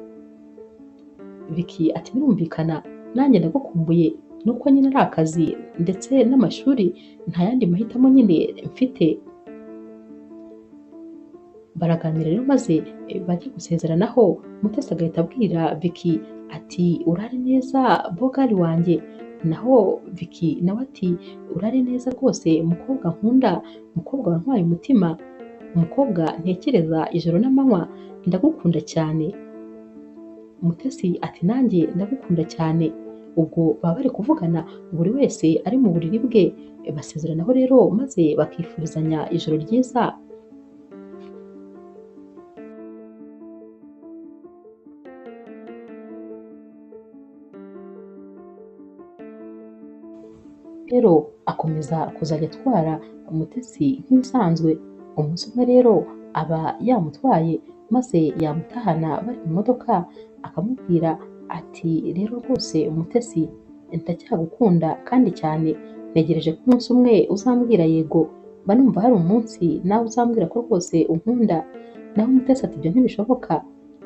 Vicky ati birumvikana nanjye ndagukumbuye, nuko nyine ari akazi ndetse n'amashuri nta yandi mahitamo nyine mfite. Baraganira rero maze bajya gusezeranaho, Mutesi agahita abwira Vicky ati urare neza bogari wanjye. Naho Vicky nawe ati urare neza rwose mukobwa nkunda, mukobwa wantwaye umutima, umukobwa ntekereza ijoro n'amanywa, ndagukunda cyane. Mutesi ati nanjye ndagukunda cyane. Ubwo baba bari kuvugana buri wese ari mu buriri bwe, basezeranaho rero maze bakifurizanya ijoro ryiza. Rero akomeza kuzajya atwara Mutesi nk'ibisanzwe. Umunsi umwe rero aba yamutwaye maze yamutahana bari mu modoka akamubwira ati rero rwose Mutesi ndacyagukunda kandi cyane, ntegereje ko umunsi umwe uzambwira yego, mba numva hari umunsi nawe uzambwira ko rwose unkunda. Naho Mutesi ati ibyo ntibishoboka,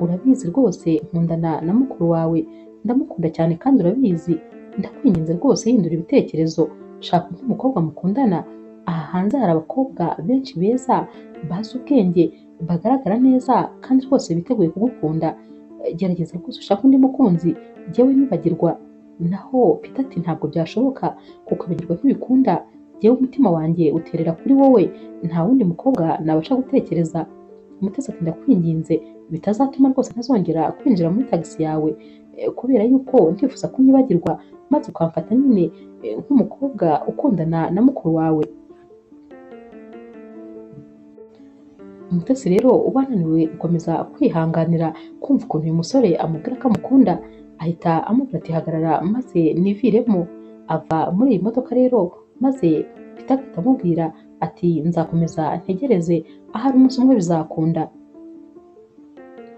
urabizi rwose nkundana na mukuru wawe, ndamukunda cyane kandi urabizi, ndakwinginze rwose hindura ibitekerezo, shaka undi mukobwa mukundana, aha hanze hari abakobwa benshi beza bazi ubwenge bagaragara neza kandi rwose biteguye kugukunda, gerageza rwose ushake undi mukunzi jyewe nibagirwa. Naho Peter ati ntabwo byashoboka kukwibagirwa ntibikunda, jyewe umutima wanjye uterera kuri wowe, nta wundi mukobwa nabasha gutekereza. Mutesi ati ndakwinginze bitazatuma rwose ntazongera kwinjira muri tagisi yawe, kubera yuko ndifuza kunyibagirwa maze ukamfata nyine nk'umukobwa ukundana na mukuru wawe. Mutesi rero uba ananiwe gukomeza kwihanganira kumva ukuntu uyu musore amubwira ko amukunda, ahita amubwira ati hagarara maze niviremo. Ava muri iyi modoka rero maze Peter agahita amubwira ati nzakomeza ntegereze ahari umunsi umwe bizakunda.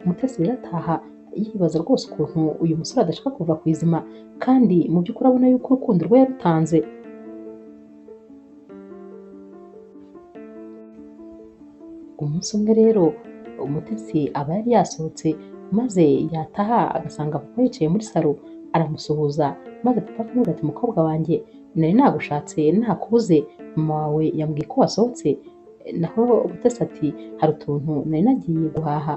Mutesi rero ataha yibaza rwose ukuntu uyu musore adashaka kuva ku izima kandi mu by'ukuri abona yuko urukundo rwe yarutanze. Umunsi umwe rero Mutesi aba yari yasohotse maze yataha agasanga papa yicaye muri salo, aramusuhuza maze papa akamubwira ati mukobwa wanjye nari nagushatse nakubuze, mama wawe yambwiye ko wasohotse. Naho Mutesi ati hari utuntu nari nagiye guhaha.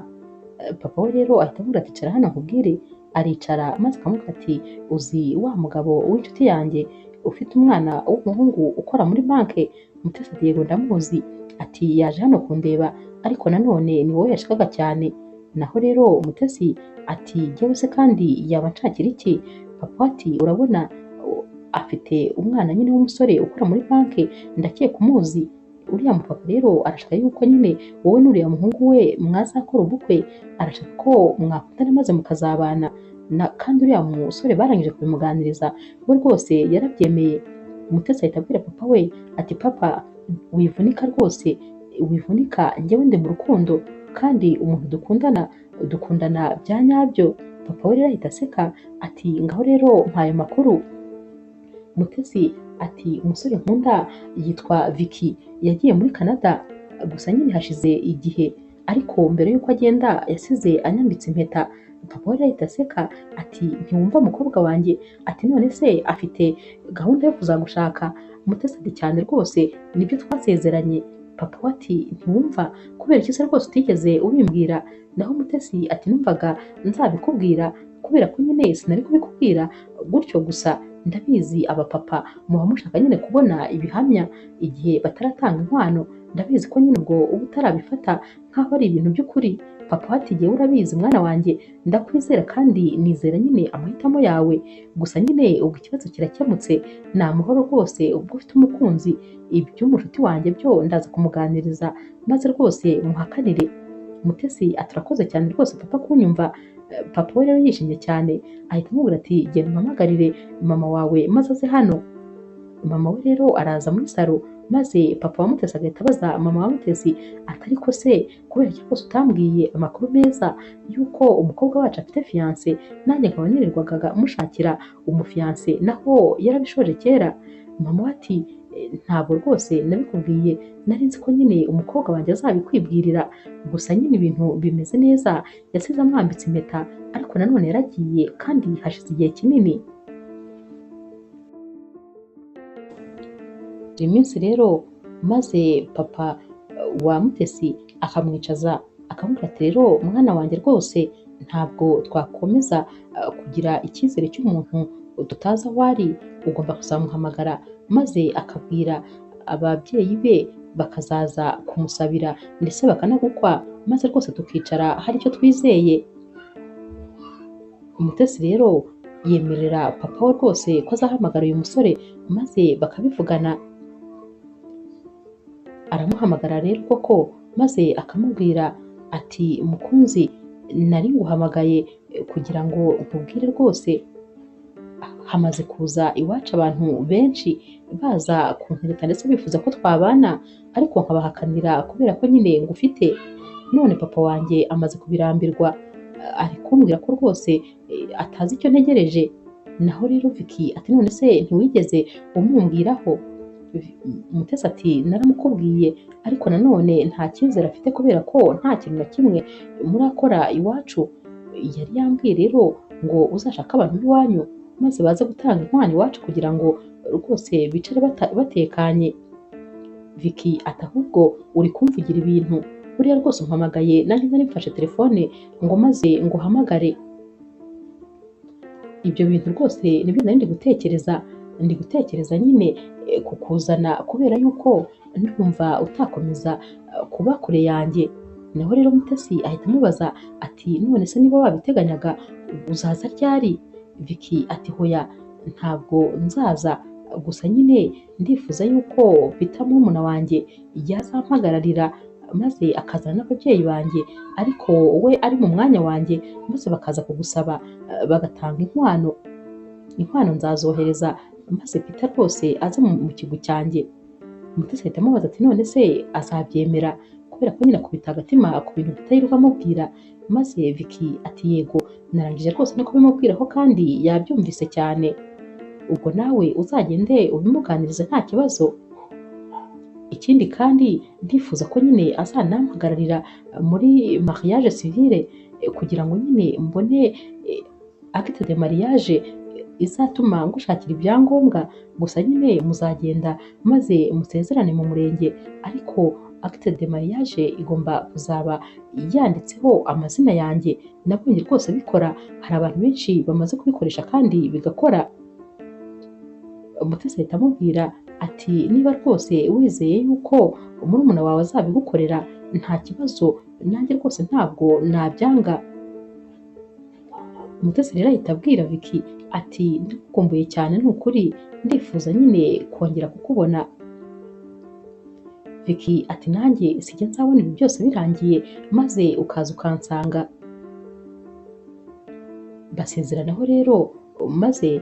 Papa we rero ahita amubwira ati icara hano nkubwire. Aricara maze akamubwira ati uzi wa mugabo w'inshuti yanjye ufite umwana w'umuhungu ukora muri banki? Mutesi ati yego ndamuzi. Ati yaje hano kundeba ariko nanone ni wowe yashakaga cyane. Naho rero Mutesi ati jyewe se kandi yaba anshakira iki? Papa ati urabona afite umwana nyine w'umusore ukora muri banki, ndakeka umuzi. Uriya mupapa rero arashaka yuko nyine wowe n'uriya muhungu we mwazakora ubukwe, arashaka ko mwakundana maze mukazabana na, kandi uriya musore barangije kubimuganiriza we rwose yarabyemeye. Mutesi ahita abwira papa we ati papa wivunika rwose, wivunika, njyewe ndi mu rukundo kandi umuntu dukundana dukundana bya nyabyo. Papa we rero ahita aseka ati ngaho rero mpaye amakuru. Mutesi ati umusore nkunda yitwa Vicky, yagiye muri Canada gusa nyine hashize igihe, ariko mbere y'uko agenda yasize anyambitse impeta. Papa we rero ahita aseka ati ntiwumva mukobwa wanjye, ati none se afite gahunda yo kuzagushaka? Mutesi ati cyane rwose nibyo twasezeranye. Papa we ati ntiwumva kubera iki se rwose utigeze ubimbwira? Naho Mutesi ati numvaga nzabikubwira kubera ko nyine sinari kubikubwira gutyo gusa, Ndabizi abapapa muba mushaka nyine kubona ibihamya igihe bataratanga inkwano, ndabizi ko nyine ubwo uba utarabifata nk'aho ari ibintu by'ukuri. Papa ati jyewe urabizi mwana wanjye, ndakwizera kandi nizera nyine amahitamo yawe, gusa nyine ubwo ikibazo kirakemutse, ni amahoro rwose ubwo ufite umukunzi, iby'umushuti wanjye byo ndaza kumuganiriza maze rwose muhakanire. Mutesi ati urakoze cyane rwose papa kunyumva. Papa we rero yishimye cyane ahita amubwira ati genda umpamagarire mama wawe maze aze hano. Mama we rero araza muri salo, maze papa wa Mutesi agahita abaza mama wa Mutesi ati ariko se kubera iki rwose utambwiye amakuru meza y'uko umukobwa wacu afite fiyanse, nanjye nkaba nirirwaga mushakira umufiyanse naho yarabishoje kera. Mama we ati ntabwo rwose nabikubwiye, nari nzi ko nyine umukobwa wanjye azabikwibwirira, gusa nyine ibintu bimeze neza, yasize amwambitse impeta ariko nanone yaragiye kandi hashize igihe kinini. Iminsi rero maze papa wa Mutesi akamwicaza akamubwira ati rero mwana wanjye rwose ntabwo twakomeza kugira icyizere cy'umuntu tutazi aho ari, ugomba kuzamuhamagara maze akabwira ababyeyi be bakazaza kumusabira ndetse bakanagukwa, maze rwose tukicara hari icyo twizeye. Mutesi rero yemerera papa we rwose ko azahamagara uyu musore maze bakabivugana. Aramuhamagara rero koko maze akamubwira ati mukunzi, nari nguhamagaye kugira ngo nkubwire rwose hamaze kuza iwacu abantu benshi baza kuntereta ndetse bifuza ko twabana, ariko nkabahakanira kubera ko nyine ngufite. None papa wanjye amaze kubirambirwa, ari kumbwira ko rwose atazi icyo ntegereje. Naho rero Vicky ati none se ntiwigeze umumbwiraho? Mutesi ati naramukubwiye, ariko nanone nta cyizere afite kubera ko nta kintu na kimwe murakora iwacu. Yari yambwiye rero ngo uzashake abantu b'iwanyu maze baze gutanga inkwano iwacu kugira ngo rwose bicare batekanye. Vicky ati ahubwo uri kumvugira ibintu, buriya rwose umpamagaye nanjye nari mfashe telefone ngo maze nguhamagare. Ibyo bintu rwose nibyo nari ndi gutekereza nyine kukuzana kubera yuko ndumva utakomeza kuba kure yanjye. Naho rero Mutesi ahita amubaza ati none se niba wabiteganyaga uzaza ryari? Vicky ati hoya ntabwo nzaza, gusa nyine ndifuza yuko Peter murumuna wanjye yazampagararira maze akazana n'ababyeyi banjye, ariko we ari mu mwanya wanjye, maze bakaza kugusaba bagatanga inkwano. Inkwano nzazohereza maze Peter rwose aze mu kigo cyanjye. Mutesi ahita amubaza ati none se azabyemera? Kubera ko nyine akubita agatima ku bintu Peter yirirwa amubwira. Maze Vicky ati yego narangije rwose no kubimubwiraho kandi yabyumvise cyane, ubwo nawe uzagende ubimuganirize nta kibazo. Ikindi kandi ndifuza ko nyine azanampagararira muri mariage civile kugira ngo nyine mbone acte de mariage izatuma ngushakira ibyangombwa, gusa nyine muzagenda maze musezerane mu murenge, ariko acte de mariage igomba kuzaba yanditseho amazina yanjye. Nabonye rwose bikora, hari abantu benshi bamaze kubikoresha kandi bigakora. Mutesi ahita amubwira ati niba rwose wizeye yuko murumuna wawe azabigukorera nta kibazo, nanjye rwose ntabwo nabyanga. Mutesi rero ahita abwira Vicky ati ndagukumbuye cyane ni ukuri, ndifuza nyine kongera kukubona. Vicky ati nanjye sijya nzabona ibi byose birangiye maze ukaza ukansanga. Basezeranaho rero maze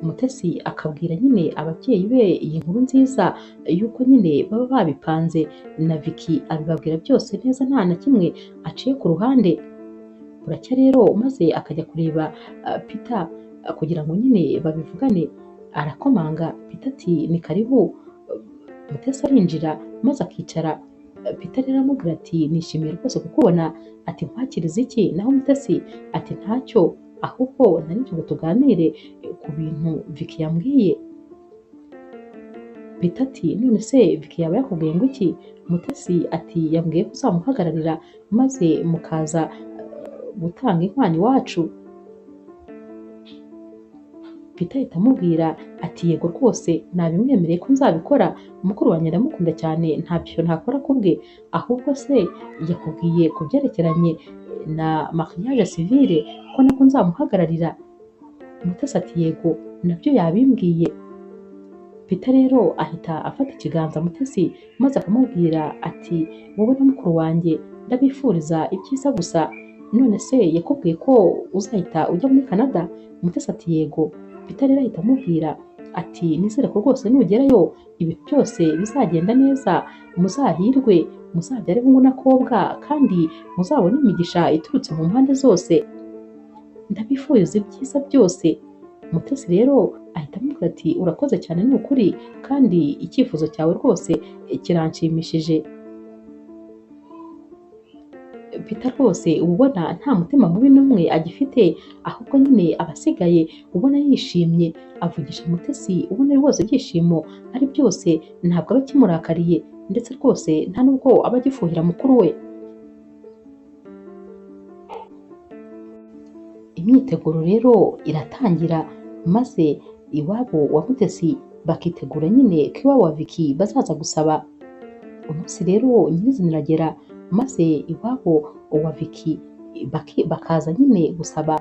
Mutesi akabwira nyine ababyeyi be iyi nkuru nziza y'uko nyine baba babipanze, na Vicky abibabwira byose neza nta na kimwe aciye ku ruhande. Buracya rero maze akajya kureba Peter kugira ngo nyine babivugane. Arakomanga, Peter ati ni karibu. Mutesi arinjira maze akicara. Peter rero aramubwira ati nishimiye rwose kukubona, ati nkwakiriza iki? Naho Mutesi ati ntacyo, ahubwo nari nje ngo tuganire ku bintu Vicky yambwiye. Peter ati none se Vicky yaba yakubwiye ngo iki? Mutesi ati yambwiye ko uzamuhagararira maze mukaza gutanga inkwano iwacu. Peter ahita amubwira ati yego rwose nabimwemereye ko nzabikora, mukuru wanjye ndamukunda cyane ntabyo ntakora kubwe, ahubwo se yakubwiye ku byerekeranye na mariage civile ko nako nzamuhagararira? Mutesi ati yego nabyo yabimbwiye. Peter rero ahita afata ikiganza Mutesi maze akamubwira ati wowe na mukuru wanjye ndabifuriza ibyiza gusa, none se yakubwiye ko uzahita ujya muri Canada? Mutesi ati yego. Peter rero ahita amubwira ati nizere ko rwose nugerayo ibintu byose bizagenda neza, muzahirwe, muzabyare hungu n'akobwa kandi muzabone imigisha iturutse mu mpande zose, ndabifuriza ibyiza byose. Mutesi rero ahita amubwira ati urakoze cyane ni ukuri kandi icyifuzo cyawe rwose kiranshimishije. Peter rwose uba ubona nta mutima mubi n'umwe agifite, ahubwo nyine aba asigaye ubona yishimye, avugisha Mutesi ubona rwose ibyishimo ari byose, ntabwo aba akimurakariye ndetse rwose nta nubwo aba agifuhira mukuru we. Imyiteguro rero iratangira maze iwabo wa Mutesi bakitegura nyine ko iwabo wa Vicky bazaza gusaba. Umunsi rero nyirizina uragera maze iwabo wa Vicky bakaza nyine gusaba.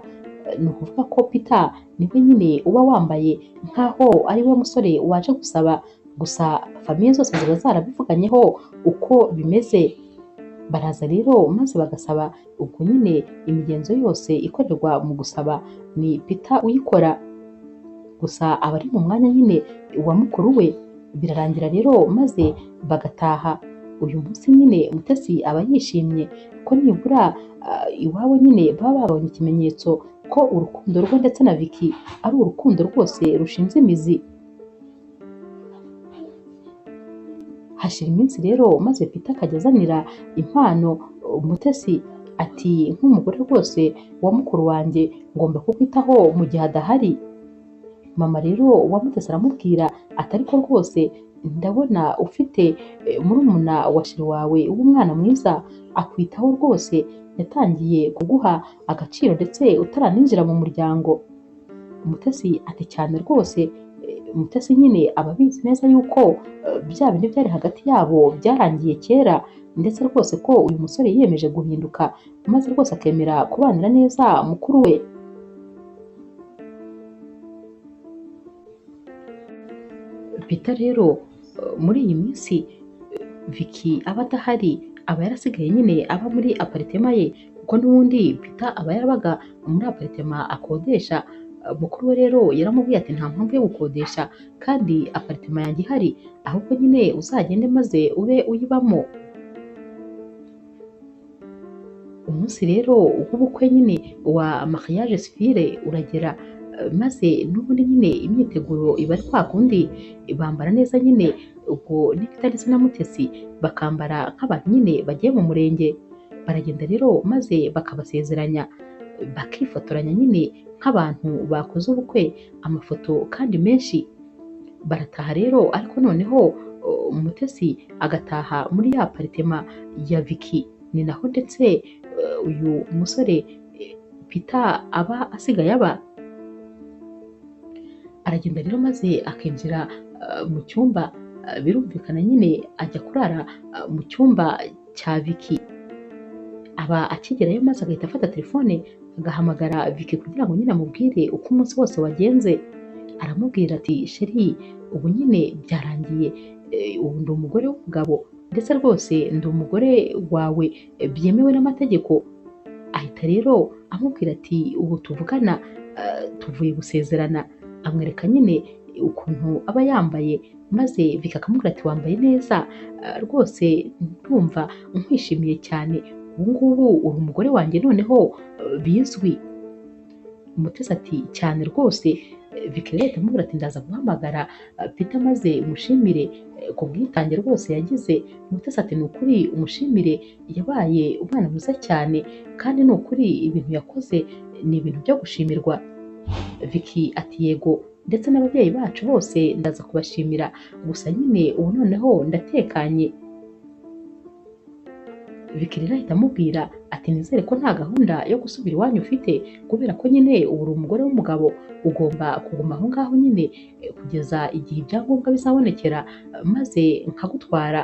Ni ukuvuga ko Peter niwe nyine uba wambaye nk'aho ari we musore waje gusaba, gusa famiye zose ziba zarabivuganyeho uko bimeze. Baraza rero maze bagasaba, ubwo nyine imigenzo yose ikorerwa mu gusaba ni Peter uyikora, gusa aba ari mu mwanya nyine wa mukuru we. Birarangira rero maze bagataha. Uyu munsi nyine Mutesi aba yishimye ko nibura iwabo nyine baba babonye ikimenyetso ko urukundo rwe ndetse na Vicky ari urukundo rwose rushinze imizi. Hashira iminsi rero maze Peter akajya azanira impano Mutesi ati nk'umugore rwose wa mukuru wanjye ngomba kukwitaho mu gihe adahari. Mama rero wa Mutesi aramubwira ati ariko rwose ndabona ufite murumuna wa sheri wawe w'umwana mwiza akwitaho rwose, yatangiye kuguha agaciro ndetse utaraninjira mu muryango. Mutesi ati cyane rwose. Mutesi nyine aba abizi neza yuko bya bintu byari hagati yabo byarangiye kera, ndetse rwose ko uyu musore yiyemeje guhinduka maze rwose akemera kubanira neza mukuru we. Peter rero muri iyi minsi Vicky aba adahari, aba yarasigaye nyine aba muri aparitema ye, kuko n'ubundi Peter aba yarabaga muri aparitema akodesha. Mukuru we rero yaramubwiye ati nta mpamvu yo gukodesha kandi aparitema yanjye ihari, ahubwo nyine uzagende maze ube uyibamo. Umunsi rero w'ubukwe nyine wa mariage civile uragera, maze n'ubundi nyine imyiteguro iba ari kwa kundi, bambara neza nyine, ubwo ni Peter ndetse na Mutesi bakambara nk'abantu nyine bagiye mu murenge. Baragenda rero maze bakabasezeranya, bakifotoranya nyine nk'abantu bakoze ubukwe, amafoto kandi menshi. Barataha rero, ariko noneho Mutesi agataha muri ya aparitema ya Vicky, ni naho ndetse uyu musore Peter aba asigaye aba. Aragenda rero maze akinjira mu cyumba, birumvikana nyine ajya kurara mu cyumba cya Vicky. Aba akigerayo maze agahita afata telefone agahamagara Vicky kugira ngo nyine amubwire uko umunsi wose wagenze. Aramubwira ati sheri ubu nyine byarangiye, ubu ndi umugore w'umugabo ndetse rwose ndi umugore wawe byemewe n'amategeko. Ahita rero amubwira ati ubu tuvugana tuvuye gusezerana. Amwereka nyine ukuntu aba yambaye, maze Vicky akamubwira ati wambaye neza rwose ndumva nkwishimiye cyane, ubu ngubu uri umugore wanjye noneho bizwi. Mutesi ati cyane rwose. Vicky rero ahita amubwira ati ndaza guhamagara Peter maze mushimire ku bwitange rwose yagize. Mutesi ati ni ukuri umushimire, yabaye umwana mwiza cyane kandi ni ukuri ibintu yakoze ni ibintu byo gushimirwa. Vicky ati yego ndetse n'ababyeyi bacu bose ndaza kubashimira, gusa nyine ubu noneho ndatekanye. Vicky rero ahita amubwira ati nizere ko nta gahunda yo gusubira iwanyu ufite, kubera ko nyine ubu uri umugore w'umugabo, ugomba kuguma aho ngaho nyine kugeza igihe ibyangombwa bizabonekera maze nkagutwara.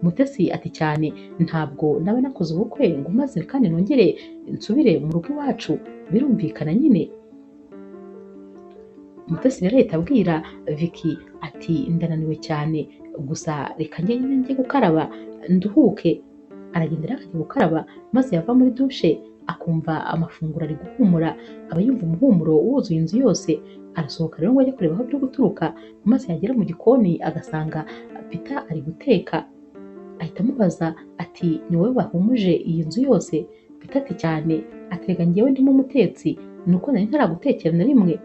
Mutesi ati cyane, ntabwo naba nakoze ubukwe ngo maze kandi nongere nsubire mu rugo iwacu, birumvikana nyine. Mutesi rero ahita abwira Vicky ati ndananiwe cyane, gusa reka njye nyine njye gukaraba nduhuke. Aragenda rero akajya gukaraba, maze yava muri dushe akumva amafunguro ari guhumura, aba yumva umuhumuro wuzuye inzu yose. Arasohoka rero ngo ajye kureba aho biri guturuka, maze yagera mu gikoni agasanga Peter ari guteka. Ahita amubaza ati ni wowe wahumuje iyi nzu yose? Peter ati cyane, ati reka njyewe ndimo umutetsi, ni uko nari ntaragutekera na rimwe.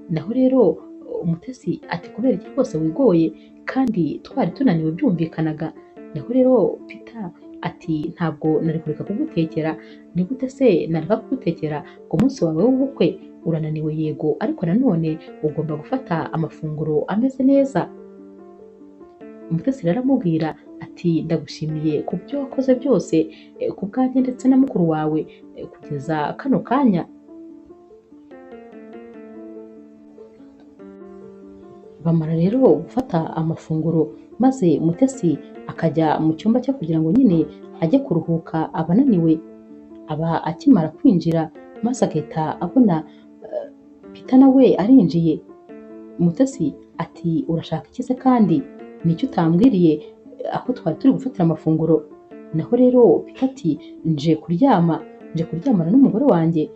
Naho rero Umutesi ati kubera iki rwose wigoye kandi twari tunaniwe byumvikanaga. Naho rero Peter ati ntabwo nari kureka kugutekera, ni gute se nareka kugutekera ku munsi wawe w'ubukwe? Urananiwe yego, ariko nanone ugomba gufata amafunguro ameze neza. Umutesi rero aramubwira ati ndagushimiye ku byo wakoze byose ku bwanjye ndetse na mukuru wawe kugeza kano kanya. Bamara rero gufata amafunguro, maze Mutesi akajya mu cyumba cye kugira ngo nyine ajye kuruhuka abananiwe. Aba akimara kwinjira maze agahita abona Peter nawe arinjiye. Mutesi ati urashaka iki se kandi? Ni icyo utambwiriye aho twari turi gufatira amafunguro? Naho rero Peter ati nje kuryama, nje kuryamana n'umugore wanjye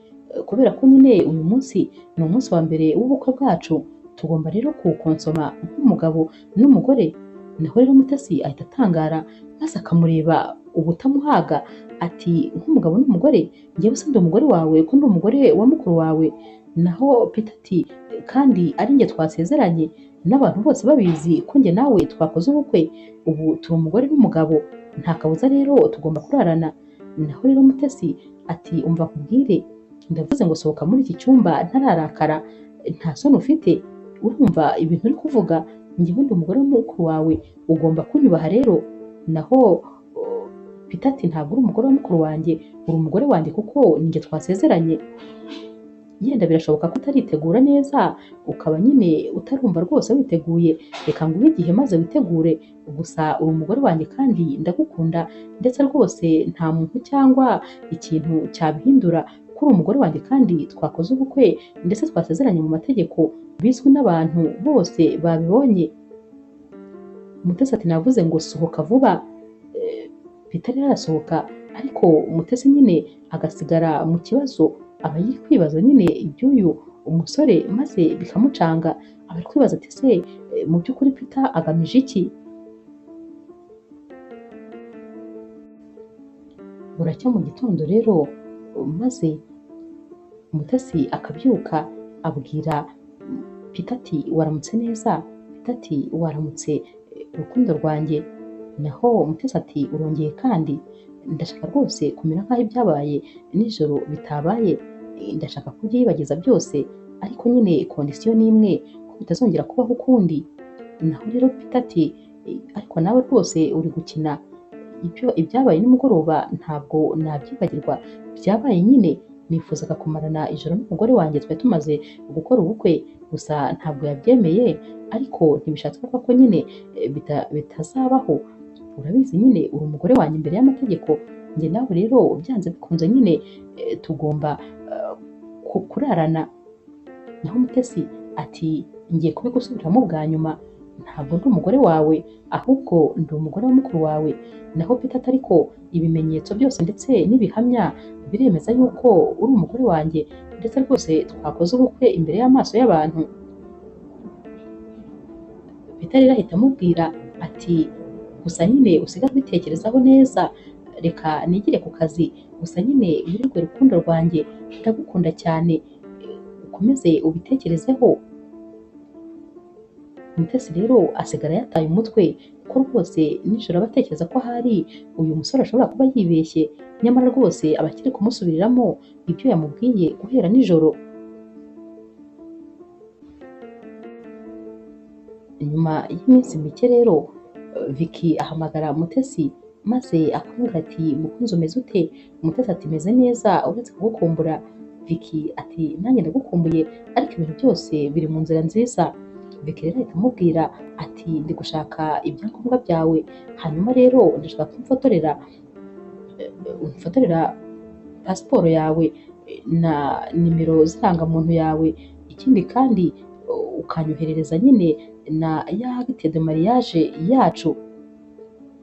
kubera ko nyine uyu munsi ni umunsi wa mbere w'ubukwe bwacu, tugomba rero kuwukonsoma nk'umugabo n'umugore. Naho rero Mutesi ahita atangara maze akamureba ubutamuhaga ati nk'umugabo n'umugore, njyewe se ndi umugore wawe ko ndi umugore wa mukuru wawe? Naho Peter ati kandi ari njye twasezeranye n'abantu bose babizi ko njye nawe twakoze ubukwe, ubu turi umugore n'umugabo, nta kabuza rero tugomba kurarana. Naho rero Mutesi ati umva nkubwire, ndavuze ngo sohoka muri iki cyumba ntararakara, nta soni ufite, urumva ibintu uri kuvuga, njyewe ndi umugore w'umukuru wawe, ugomba kunyubaha rero. Naho Peter ati ntabwo uri umugore wa mukuru wanjye, uri umugore wanjye kuko ninjye twasezeranye. Yenda birashoboka ko utaritegura neza, ukaba nyine utarumva rwose witeguye, reka nguhe igihe maze witegure, gusa uri umugore wanjye kandi ndagukunda, ndetse rwose nta muntu cyangwa ikintu cyabihindura ko uri umugore wanjye kandi twakoze ubukwe, ndetse twasezeranye mu mategeko bizwi n'abantu bose babibonye. Mutesi ati navuze ngo sohoka vuba. Peter rero arasohoka, ariko Mutesi nyine agasigara mu kibazo, aba yiri kwibaza nyine iby'uyu umusore maze bikamucanga, aba ari kwibaza ati se mu by'ukuri Peter agamije iki? Buracya mu gitondo rero maze Mutesi akabyuka abwira Peter ati waramutse neza? Peter ati waramutse rukundo rwanjye. Naho Mutesi ati urongeye kandi, ndashaka rwose kumera nk'aho ibyabaye nijoro bitabaye, ndashaka kubyibagiza byose, ariko nyine kondisiyo ni imwe ko bitazongera kubaho ukundi. Naho rero Peter ati ariko nawe rwose uri gukina, ibyo ibyabaye nimugoroba ntabwo nabyibagirwa, byabaye nyine, nifuzaga kumarana ijoro n'umugore wanjye twari tumaze gukora ubukwe, gusa ntabwo yabyemeye, ariko ntibishatse kuvuga ko nyine bitazabaho, urabizi nyine uri umugore wanjye imbere y'amategeko, njye nawe rero byanze bikunze nyine tugomba kurarana. Naho Mutesi ati ngiye kubigusubiramo bwa nyuma, ntabwo ndi umugore wawe ahubwo ndi umugore wa mukuru wawe. Naho Peter ati ariko ibimenyetso byose ndetse n'ibihamya biremeza yuko uri umugore wanjye, ndetse rwose twakoze ubukwe imbere y'amaso y'abantu. Peter rero ahita amubwira ati gusa nyine usigare ubitekerezaho neza, reka nigire ku kazi, gusa nyine wirirwe rukundo rwanjye, ndagukunda cyane, ukomeze ubitekerezeho. Mutesi rero asigara yataye umutwe kuko rwose nijoro aba atekereza ko ahari uyu musore ashobora kuba yibeshye, nyamara rwose aba akiri kumusubiriramo ibyo yamubwiye guhera nijoro. Nyuma y'iminsi mike rero Vicky ahamagara Mutesi maze akamubwira ati mukunzi umeze ute? Mutesi ati meze neza uretse kugukumbura. Vicky ati nanjye ndagukumbuye ariko ibintu byose biri mu nzira nziza. Vicky rero ahita amubwira ati ndi gushaka ibyangombwa byawe, hanyuma rero ndashaka ko umfotorera pasiporo yawe na nimero z'irangamuntu yawe, ikindi kandi ukanyoherereza nyine na ya acte de mariage yacu.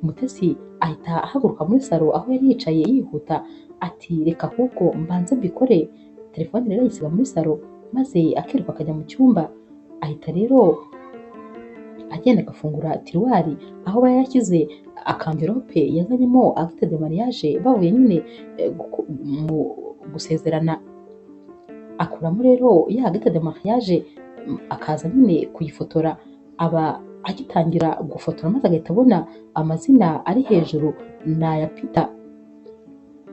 Mutesi ahita ahaguruka muri salo aho yari yicaye yihuta ati reka ahubwo mbanze mbikore. Telefone rero ayisiga muri salo maze akiruka akajya mu cyumba, ahita rero agenda agafungura tiruwari aho aba yashyize akamverope yazanyemo acte de mariage bavuye nyine mu gusezerana. Akuramo rero ya acte de mariage akaza nyine kuyifotora, aba agitangira gufotora maze agahita abona amazina ari hejuru ni aya Peter.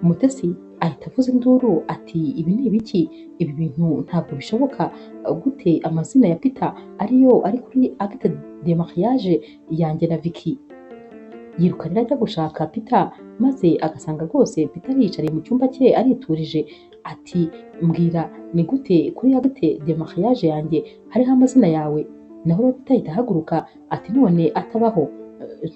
Mutesi ahita avuza induru ati ibi ni ibiki? Ibi bintu ntabwo bishoboka, gute amazina ya Peter ariyo ari kuri acte de mariage yanjye na Vicky? Yiruka rero ajya gushaka Peter maze agasanga rwose Peter yiyicariye mu cyumba cye ariturije, ati mbwira ni gute kuri acte de mariage yanjye hariho amazina yawe? Naho rero Peter ahita ahaguruka ati none atabaho,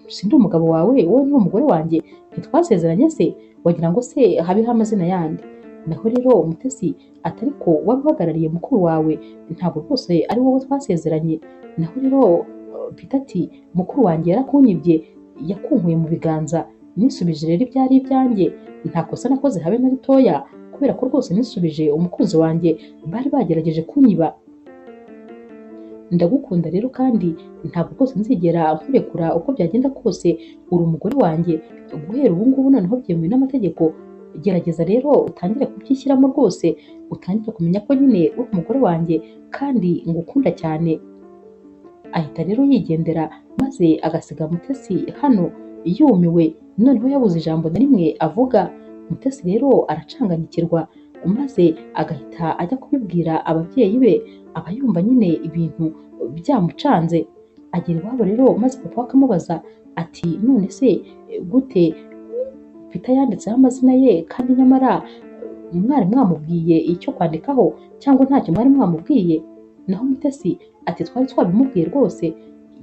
sindi umugabo wawe, wowe ni umugore wanjye, ntitwasezeranye se? Wagira ngo se habeho amazina yandi? Naho rero Mutesi ati ariko waba uhagarariye mukuru wawe, ntabwo rwose ari wowe twasezeranye. Naho rero Peter ati mukuru wanjye yarakunyibye, yakunkuye mu biganza, nisubije rero ibyari ibyanjye, nta kosa nakoze habe na ritoya, kubera ko rwose nisubije umukunzi wanjye bari bagerageje kunyiba. Ndagukunda rero kandi ntabwo rwose nzigera nkurekura uko byagenda kose, uri umugore wanjye guhera ubu ngubu, noneho byemewe n'amategeko. Gerageza rero utangire kubyishyiramo rwose, utangire kumenya ko nyine uri umugore wanjye kandi ngukunda cyane. Ahita rero yigendera maze agasiga Mutesi hano yumiwe, noneho yabuze ijambo na rimwe avuga. Mutesi rero aracanganyikirwa maze agahita ajya kubibwira ababyeyi be, aba yumva nyine ibintu byamucanze. Agera iwabo rero maze papa we akamubaza ati none se gute Peter yanditseho amazina ye kandi nyamara mwari mwamubwiye icyo kwandikaho cyangwa ntacyo mwari mwamubwiye? Naho Mutesi ati twari twabimubwiye rwose,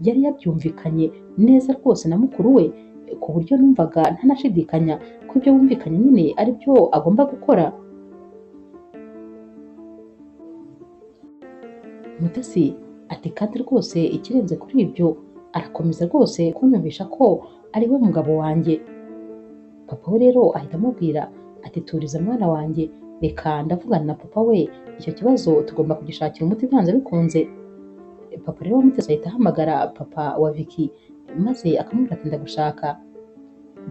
yari yabyumvikanye neza rwose na mukuru we, ku buryo numvaga ntanashidikanya ko ibyo bumvikanye nyine ari byo agomba gukora. Mutesi ati kandi rwose ikirenze kuri ibyo arakomeza rwose kunyumvisha ko ari we mugabo wanjye. Papa we rero ahita amubwira ati turiza mwana wanjye, reka ndavugana na papa we, icyo kibazo tugomba kugishakira umuti byanze bikunze. Papa rero wa Mutesi ahita ahamagara papa wa Vicky maze akamubwira ati ndagushaka.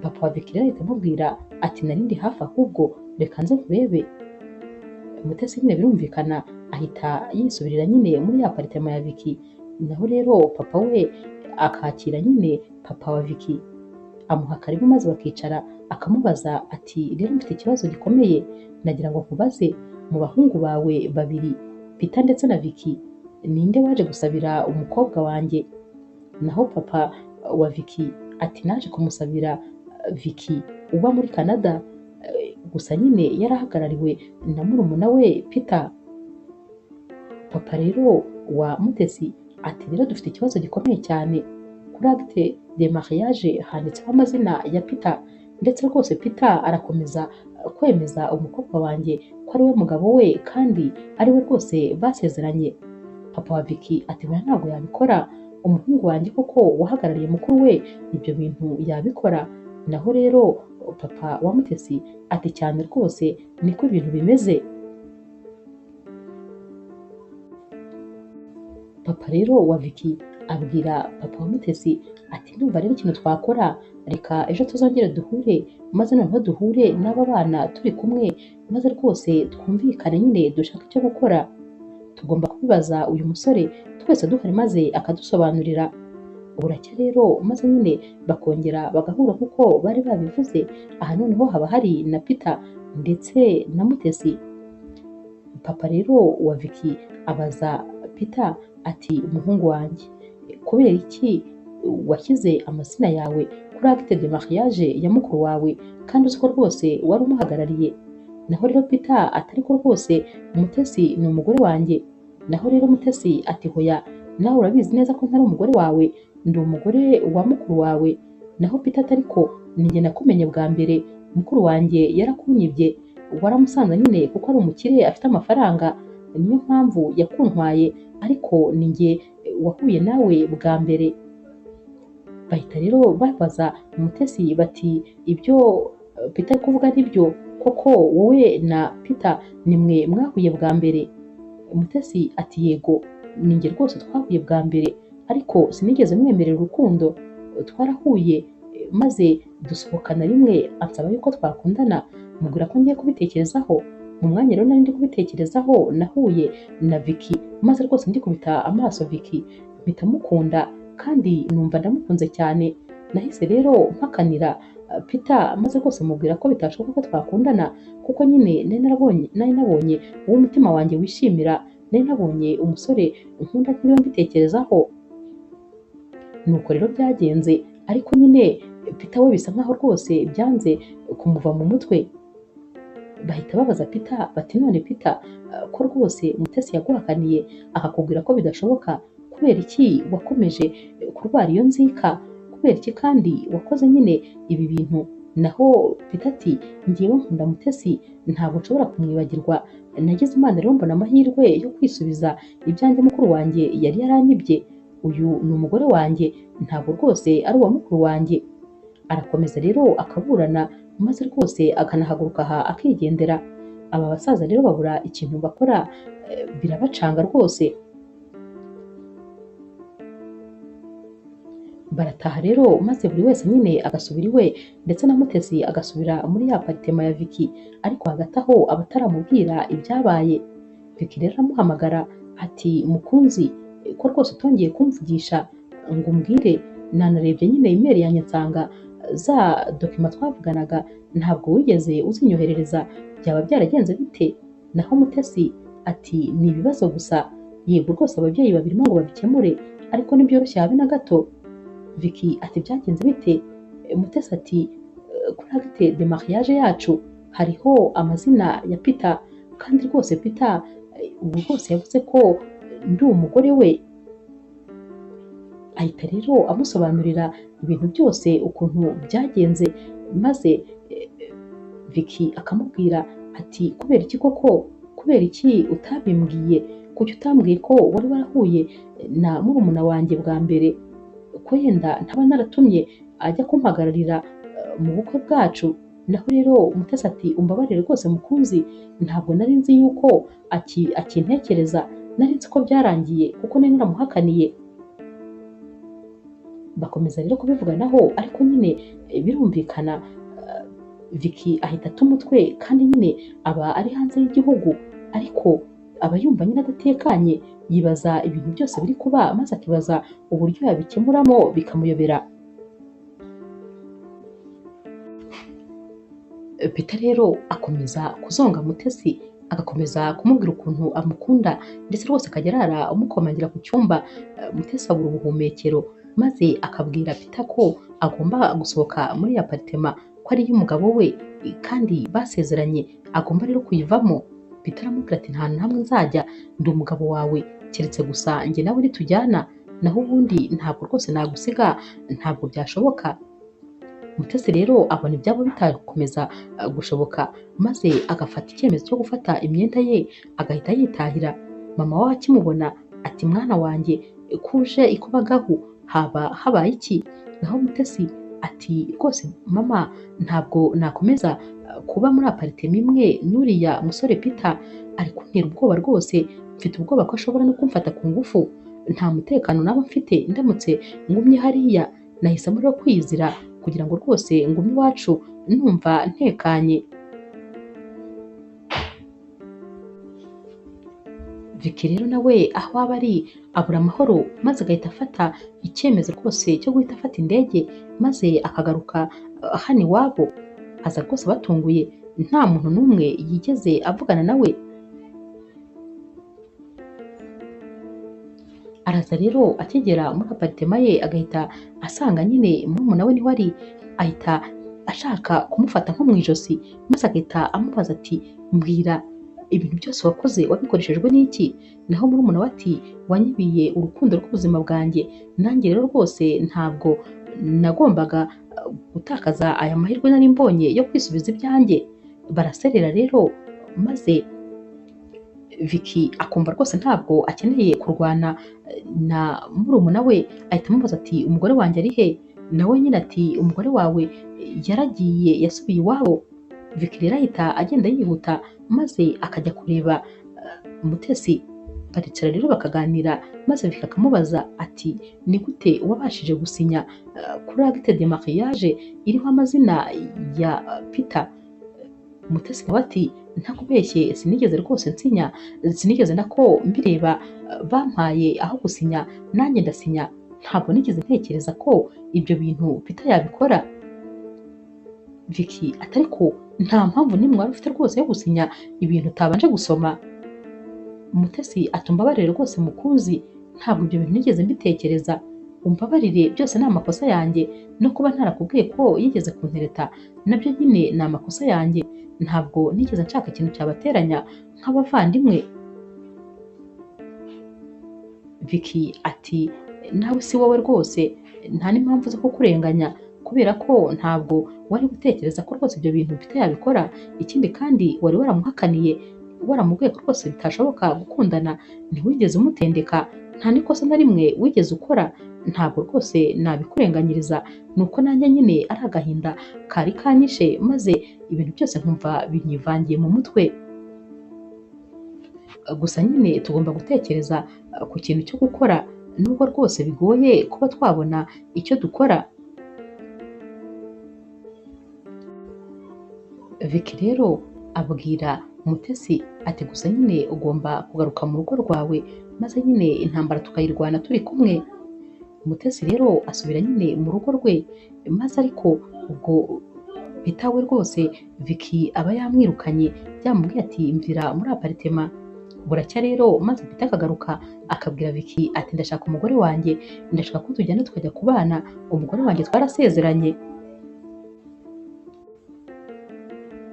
Papa wa Vicky rero ahita amubwira ati nari ndi hafi ahubwo reka nze nkurebe. Mutesi nyine birumvikana ahita yisubirira nyine muri ya aparitema ya Vicky. Naho rero papa we akakira nyine papa wa Vicky, amuha karibu maze bakicara, akamubaza ati rero mfite ikibazo gikomeye, nagira ngo nkubaze, mu bahungu bawe babiri Peter ndetse na Vicky, ninde waje gusabira umukobwa wanjye? Naho papa wa Vicky ati naje kumusabira Vicky uba muri Canada, gusa nyine yarahagarariwe na murumuna we Peter. Papa rero wa Mutesi ati rero dufite ikibazo gikomeye cyane, kuri acte de mariage handitseho amazina ya Peter, ndetse rwose Peter arakomeza kwemeza umukobwa wanjye ko ari we mugabo we kandi ari we rwose basezeranye. Papa wa Vicky ati oya ntabwo yabikora, umuhungu wanjye koko wahagarariye mukuru we ibyo bintu yabikora? Naho rero papa wa Mutesi ati cyane rwose niko ibintu bimeze. Papa rero wa Vicky abwira papa wa Mutesi ati ndumva rero ikintu twakora, reka ejo tuzongere duhure, maze noneho duhure n'aba bana turi kumwe, maze rwose twumvikane nyine dushaka icyo gukora. Tugomba kubibaza uyu musore twese duhari maze akadusobanurira. Buracya rero maze nyine bakongera bagahura kuko bari babivuze. Aha noneho haba hari na Peter ndetse na Mutesi. Papa rero wa Vicky abaza Peter ati umuhungu wanjye, kubera iki washyize amazina yawe kuri acte de mariage ya mukuru wawe kandi uzi ko rwose wari umuhagarariye. Naho rero Peter atari ko rwose Mutesi ni umugore wanjye. Naho rero Mutesi ati hoya nawe urabizi neza ko ntari umugore wawe, ndi umugore wa mukuru wawe. Naho Peter atari ko ninjye nakumenye bwa mbere, mukuru wanjye yarakunyibye, waramusanze nyine kuko ari umukire afite amafaranga, niyo mpamvu yakuntwaye, ariko ninjye wahuye nawe bwa mbere. Bahita rero babaza Mutesi bati ibyo Peter ari kuvuga nibyo koko, wowe na Peter nimwe mwahuye bwa mbere? Mutesi ati yego ninjye rwose twahuye bwa mbere, ariko sinigeze mwemerera urukundo, twarahuye maze dusohokana rimwe ansaba yuko twakundana, mubwira ko ngiye kubitekerezaho. Mu mwanya rero nari ndi kubitekerezaho nahuye na Vicky, maze rwose ndikubita amaso Vicky mpita mukunda kandi numva ndamukunze cyane. Nahise rero mpakanira Peter maze rwose mubwira ko bitashoboka ko twakundana, kuko nyine nari nabonye uwo umutima wanjye wishimira, nari nabonye umusore nkunda ntiriwe mbitekerezaho. Nuko rero byagenze, ariko nyine Peter we bisa nkaho rwose byanze kumuva mu mutwe. Bahita babaza Peter bati none Peter ko rwose Mutesi yaguhakaniye akakubwira ko bidashoboka, kubera iki wakomeje kurwara iyo nzika? Kubera iki kandi wakoze nyine ibi bintu? Naho Peter ati njyewe nkunda Mutesi ntabwo nshobora kumwibagirwa, nagize Imana rero mbona amahirwe yo kwisubiza ibyanjye mukuru wanjye yari yaranyibye, uyu ni umugore wanjye ntabwo rwose ari uwa mukuru wanjye. Arakomeza rero akaburana maze rwose akanahaguruka aha akigendera. Aba basaza rero babura ikintu bakora, birabacanga rwose. Barataha rero maze buri wese nyine agasubira iwe, ndetse na Mutesi agasubira muri ya aparitema ya Vicky, ariko hagati aho aba ataramubwira ibyabaye. Vicky rero aramuhamagara ati mukunzi ko rwose utongeye kumvugisha ngo umbwire, nanarebye nyine email yanjye nsanga za dokima twavuganaga ntabwo wigeze uzinyoherereza, byaba byaragenze bite? Naho Mutesi ati ni ibibazo gusa, yego rwose ababyeyi babirimo ngo babikemure, ariko ntibyoroshye habe na gato. Vicky ati byagenze bite? Mutesi ati kuri acte de mariage yacu hariho amazina ya Peter, kandi rwose Peter ubu rwose yavuze ko ndi umugore we. Ahita rero amusobanurira ibintu byose ukuntu byagenze, maze Vicky akamubwira ati kubera iki koko, kubera iki utabimbwiye, kuki utambwiye ko wari warahuye na murumuna wanjye bwa mbere, ko yenda ntaba naratumye ajya kumpagararira mu bukwe bwacu. Naho rero Mutesi ati umbabarire rwose mukunzi, ntabwo nari nzi yuko akintekereza, nari nzi ko byarangiye kuko nari naramuhakaniye. Bakomeza rero kubivuganaho, ariko nyine birumvikana Vicky ahita ata umutwe, kandi nyine aba ari hanze y'igihugu, ariko aba yumva nyine adatekanye, yibaza ibintu byose biri kuba, maze akibaza uburyo yabikemuramo bikamuyobera. Peter rero akomeza kuzonga Mutesi, agakomeza kumubwira ukuntu amukunda, ndetse rwose akajya arara amukomangira ku cyumba. Mutesi abura ubuhumekero, maze akabwira Peter ko agomba gusohoka muri aparitema, ko ari iy'umugabo we kandi basezeranye, agomba rero kuyivamo. Peter aramubwira ati nta hantu hamwe nzajya, ndi umugabo wawe, keretse gusa njye nawe nitujyana, naho ubundi ntabwo rwose nagusiga, ntabwo byashoboka. Mutesi rero abona ibyabo bitakomeza gushoboka, maze agafata icyemezo cyo gufata imyenda ye agahita yitahira. Mama we akimubona ati mwana wanjye kuje ikubagahu haba habaye iki? Naho Mutesi ati rwose mama ntabwo nakomeza kuba muri aparitema imwe n'uriya musore Peter, ari kuntera ubwoba rwose, mfite ubwoba ko ashobora no kumfata ku ngufu, nta mutekano naba mfite ndamutse ngumye hariya, nahisemo rero kwiyizira kugira ngo rwose ngume iwacu numva ntekanye. Vicky rero nawe aho aba ari abura amahoro, maze agahita afata icyemezo rwose cyo guhita afata indege, maze akagaruka hano iwabo. Aza rwose batunguye, nta muntu n'umwe yigeze avugana nawe. Araza rero akigera muri aparitema ye agahita Asanga nyine murumuna we niho ari, ahita ashaka kumufata nko mu ijosi, maze agahita amubaza ati mbwira ibintu byose wakoze wabikoreshejwe n'iki? Naho murumuna we ati wanyibiye urukundo rw'ubuzima bwanjye, nanjye rero rwose ntabwo nagombaga gutakaza aya mahirwe nari mbonye yo kwisubiza ibyanjye. Baraserera rero, maze Vicky akumva rwose ntabwo akeneye kurwana na murumuna we, ahita amubaza ati umugore wanjye ari he? Nawe nyine ati umugore wawe yaragiye yasubiye iwabo. Vicky rero ahita agenda yihuta maze akajya kureba Mutesi. Baricara rero bakaganira, maze Vicky akamubaza ati ni gute wabashije gusinya kuri acte de mariage iriho amazina ya Peter? Mutesi nawe ati ntakubeshye sinigeze rwose nsinya, sinigeze nako mbireba, bampaye aho gusinya nanjye ndasinya, ntabwo nigeze ntekereza ko ibyo bintu Peter yabikora. Vicky ati ariko nta mpamvu n'imwe wari ufite rwose yo gusinya ibintu utabanje gusoma. Mutesi ati umbabarire rwose mukunzi, ntabwo ibyo bintu nigeze mbitekereza, umbabarire byose ni amakosa yanjye, no kuba ntarakubwiye ko yigeze kuntereta nabyo nyine ni amakosa yanjye, ntabwo nigeze nshaka ikintu cyabateranya nk'abavandimwe. Vicky ati nawe si wowe rwose, nta n'impamvu zo kukurenganya kubera ko ntabwo wari gutekereza ko rwose ibyo bintu Peter yabikora, ikindi kandi wari waramuhakaniye waramubwiye ko rwose bitashoboka gukundana, ntiwigeze umutendeka, nta n'ikosa na rimwe wigeze ukora, ntabwo rwose nabikurenganyiriza, ni uko nanjye nyine ari agahinda kari kanyishe maze ibintu byose nkumva binyivangiye mu mutwe. Gusa nyine tugomba gutekereza ku kintu cyo gukora, nubwo rwose bigoye kuba twabona icyo dukora. Vicky rero abwira Mutesi ati gusa nyine ugomba kugaruka mu rugo rwawe, maze nyine intambara tukayirwana turi kumwe. Mutesi rero asubira nyine mu rugo rwe, maze ariko ubwo Peter we rwose Vicky aba yamwirukanye, yamubwiye ati mvira muri aparitema. Buracya rero maze Peter akagaruka akabwira Vicky ati ndashaka umugore wanjye, ndashaka ko tujyana tukajya kubana, umugore wanjye twarasezeranye.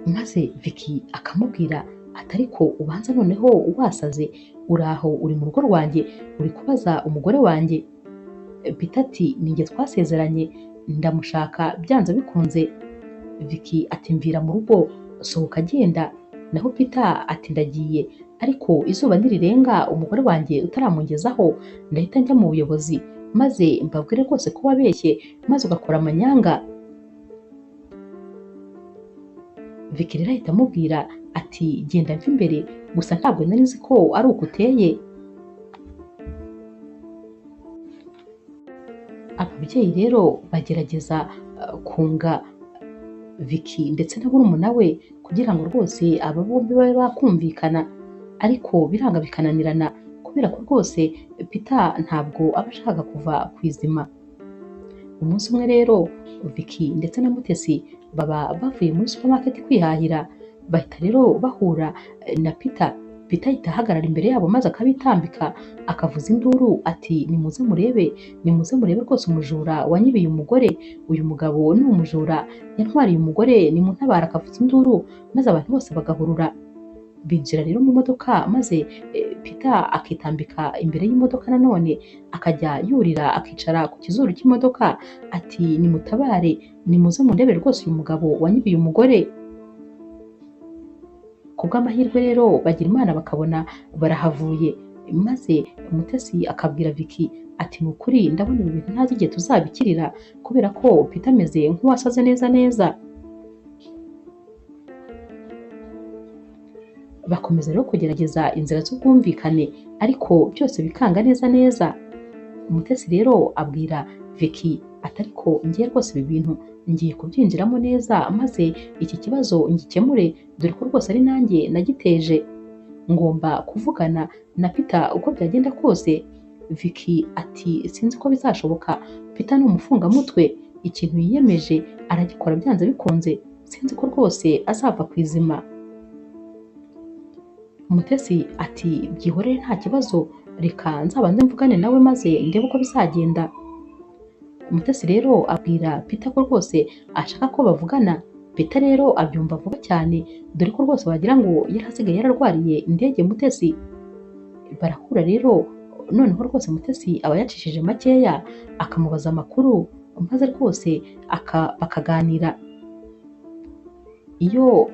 Maze Vicky akamubwira ati ariko ubanza noneho wasaze, uraho uri mu rugo rwanjye uri kubaza umugore wanjye. Peter ati ninjye twasezeranye, ndamushaka byanze bikunze. Vicky ati mvira mu rugo, sohoka agenda. Naho Peter ati ndagiye, ariko izuba nirirenga umugore wanjye utaramungezaho ndahita njya mu buyobozi, maze mbabwire rwose ko wabeshye maze ugakora amanyanga. Vicky rero ahita amubwira ati genda mva imbere, gusa ntabwo nari nzi ko ari uko uteye. Ababyeyi rero bagerageza kunga Vicky ndetse na murumuna we kugira ngo rwose aba bombi babe bakumvikana, ariko biranga bikananirana kubera ko rwose Peter ntabwo aba ashaka kuva ku izima. Umunsi umwe rero Vicky ndetse na Mutesi baba bavuye muri supermarket kwihahira, bahita rero bahura na Peter. Peter ahita ahagarara imbere yabo maze akabitambika, akavuza induru ati nimuze murebe, nimuze murebe rwose umujura wanyibiye umugore, uyu mugabo ni umujura yantwariye umugore, nimuntabara. Akavuza induru maze abantu bose bagahurura. Binjira rero mu modoka, maze Peter akitambika imbere y'imodoka nanone akajya yurira akicara ku kizuru cy'imodoka ati nimutabare, nimuze mundebe rwose uyu mugabo wanyibiye umugore. Ku bw'amahirwe rero bagira Imana bakabona barahavuye, maze Mutesi akabwira Vicky ati ni ukuri ndabona ibi bintu ntazi igihe tuzabikirira kubera ko Peter ameze nk'uwasaze neza neza. Bakomeza rero kugerageza inzira z'ubwumvikane ariko byose bikanga neza neza. Mutesi rero abwira Vicky ati ariko ngiye rwose ibi bintu ngiye kubyinjiramo neza maze iki kibazo ngikemure, dore ko rwose ari nanjye nagiteje, ngomba kuvugana na Peter uko byagenda kose. Vicky ati sinzi ko bizashoboka, Peter ni umufungamutwe, ikintu yiyemeje aragikora byanze bikunze, sinzi ko rwose azava ku izima. Mutesi ati byihorere nta kibazo, reka nzabanze mvugane nawe maze ndebe uko bizagenda. Mutesi rero abwira Peter ko rwose ashaka ko bavugana. Peter rero abyumva vuba cyane, dore ko rwose wagira ngo yari asigaye yararwariye indege Mutesi. Barahura rero, noneho rwose Mutesi aba yacishije makeya akamubaza amakuru, maze rwose bakaganira. Iyo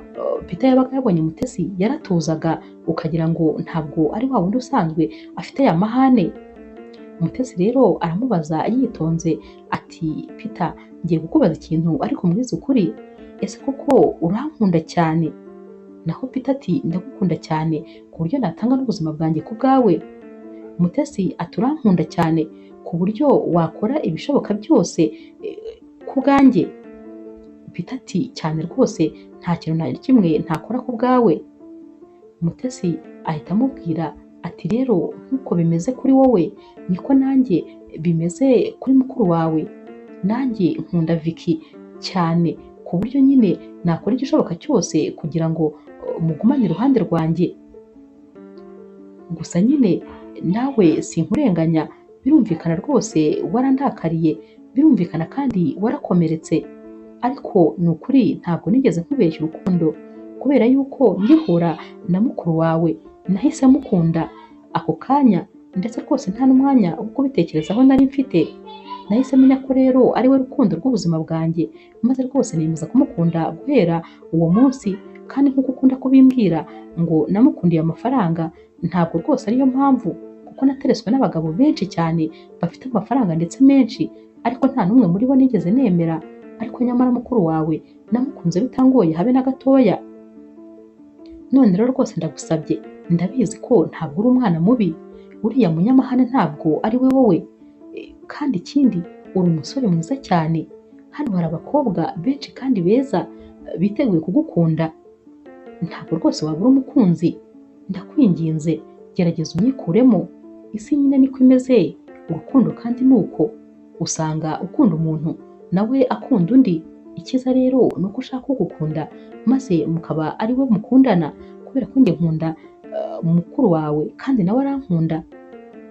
Peter yabaga yabonye Mutesi yaratuzaga, ukagira ngo ntabwo ari wa wundi usanzwe afite ya mahane. Mutesi rero aramubaza yitonze ati Peter, ngiye kukubaza ikintu ariko mbwiza ukuri, ese koko urankunda cyane? Naho Peter ati ndagukunda cyane ku buryo natanga n'ubuzima bwanjye ku bwawe. Mutesi ati urankunda cyane ku buryo wakora ibishoboka byose ku bwanjye? Peter ati cyane rwose, nta kintu na kimwe ntakora ku bwawe. Mutesi ahita amubwira ati rero nk'uko bimeze kuri wowe niko nanjye bimeze kuri mukuru wawe, nanjye nkunda Vicky cyane ku buryo nyine nakora igishoboka cyose kugira ngo mugumane iruhande rwanjye. Gusa nyine nawe sinkurenganya, birumvikana rwose warandakariye, birumvikana kandi warakomeretse, ariko ni ukuri ntabwo nigeze nkubeshya urukundo, kubera yuko ngihura na mukuru wawe nahise mukunda ako kanya, ndetse rwose nta n'umwanya wo kubitekerezaho nari mfite. Nahise menya ko rero ari we rukundo rw'ubuzima bwanjye, maze rwose nemeza kumukunda guhera uwo munsi. Kandi nk'uko ukunda kubimbwira ngo namukundiye amafaranga, ntabwo rwose ariyo mpamvu, kuko natereswe n'abagabo benshi cyane bafite amafaranga ndetse menshi, ariko nta n'umwe muri bo nigeze nemera. Ariko nyamara mukuru wawe namukunze bitangoye habe na gatoya. None rero rwose ndagusabye, ndabizi ko ntabwo uri umwana mubi, uriya munyamahane ntabwo ari we wowe, kandi ikindi uri umusore mwiza cyane. Hano hari abakobwa benshi kandi beza biteguye kugukunda, ntabwo rwose wabura umukunzi. Ndakwinginze gerageza unyikuremo, isi nyine niko imeze, urukundo kandi ni uko, usanga ukunda umuntu nawe akunda undi. Icyiza rero ni uko ushaka ugukunda maze mukaba ari we mukundana, kubera ko njye nkunda mukuru wawe kandi nawe arankunda.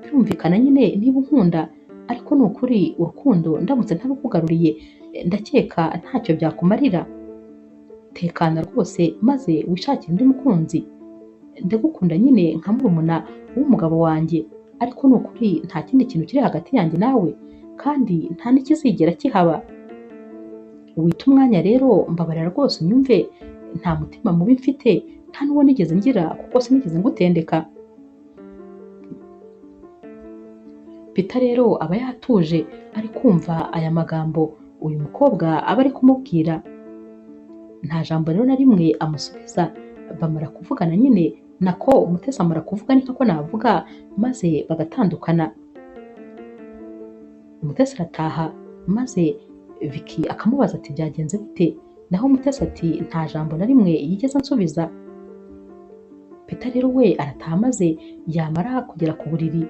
Birumvikana nyine niba unkunda, ariko ni ukuri urukundo ndamutse ntarukugaruriye ndakeka ntacyo byakumarira. Tekana rwose maze wishakire undi mukunzi. Ndagukunda nyine nka murumuna w'umugabo wanjye, ariko ni ukuri nta kindi kintu kiri hagati yanjye nawe, kandi nta n'ikizigera kihaba. Wita umwanya rero, mbabarira rwose unyumve, nta mutima mubi mfite, nta n'uwo nigeze ngira kuko sinigeze ngutendeka. Peter rero aba yatuje ari kumva aya magambo uyu mukobwa aba ari kumubwira. Nta jambo rero na rimwe amusubiza. Bamara kuvugana nyine, nako Mutesi amara kuvuga ni ko navuga, maze bagatandukana. Mutesi arataha maze Vicky akamubaza ati byagenze bite? Naho Mutesi ati nta jambo na rimwe yigeze ansubiza. Peter rero we arataha maze yamara kugera ku buriri,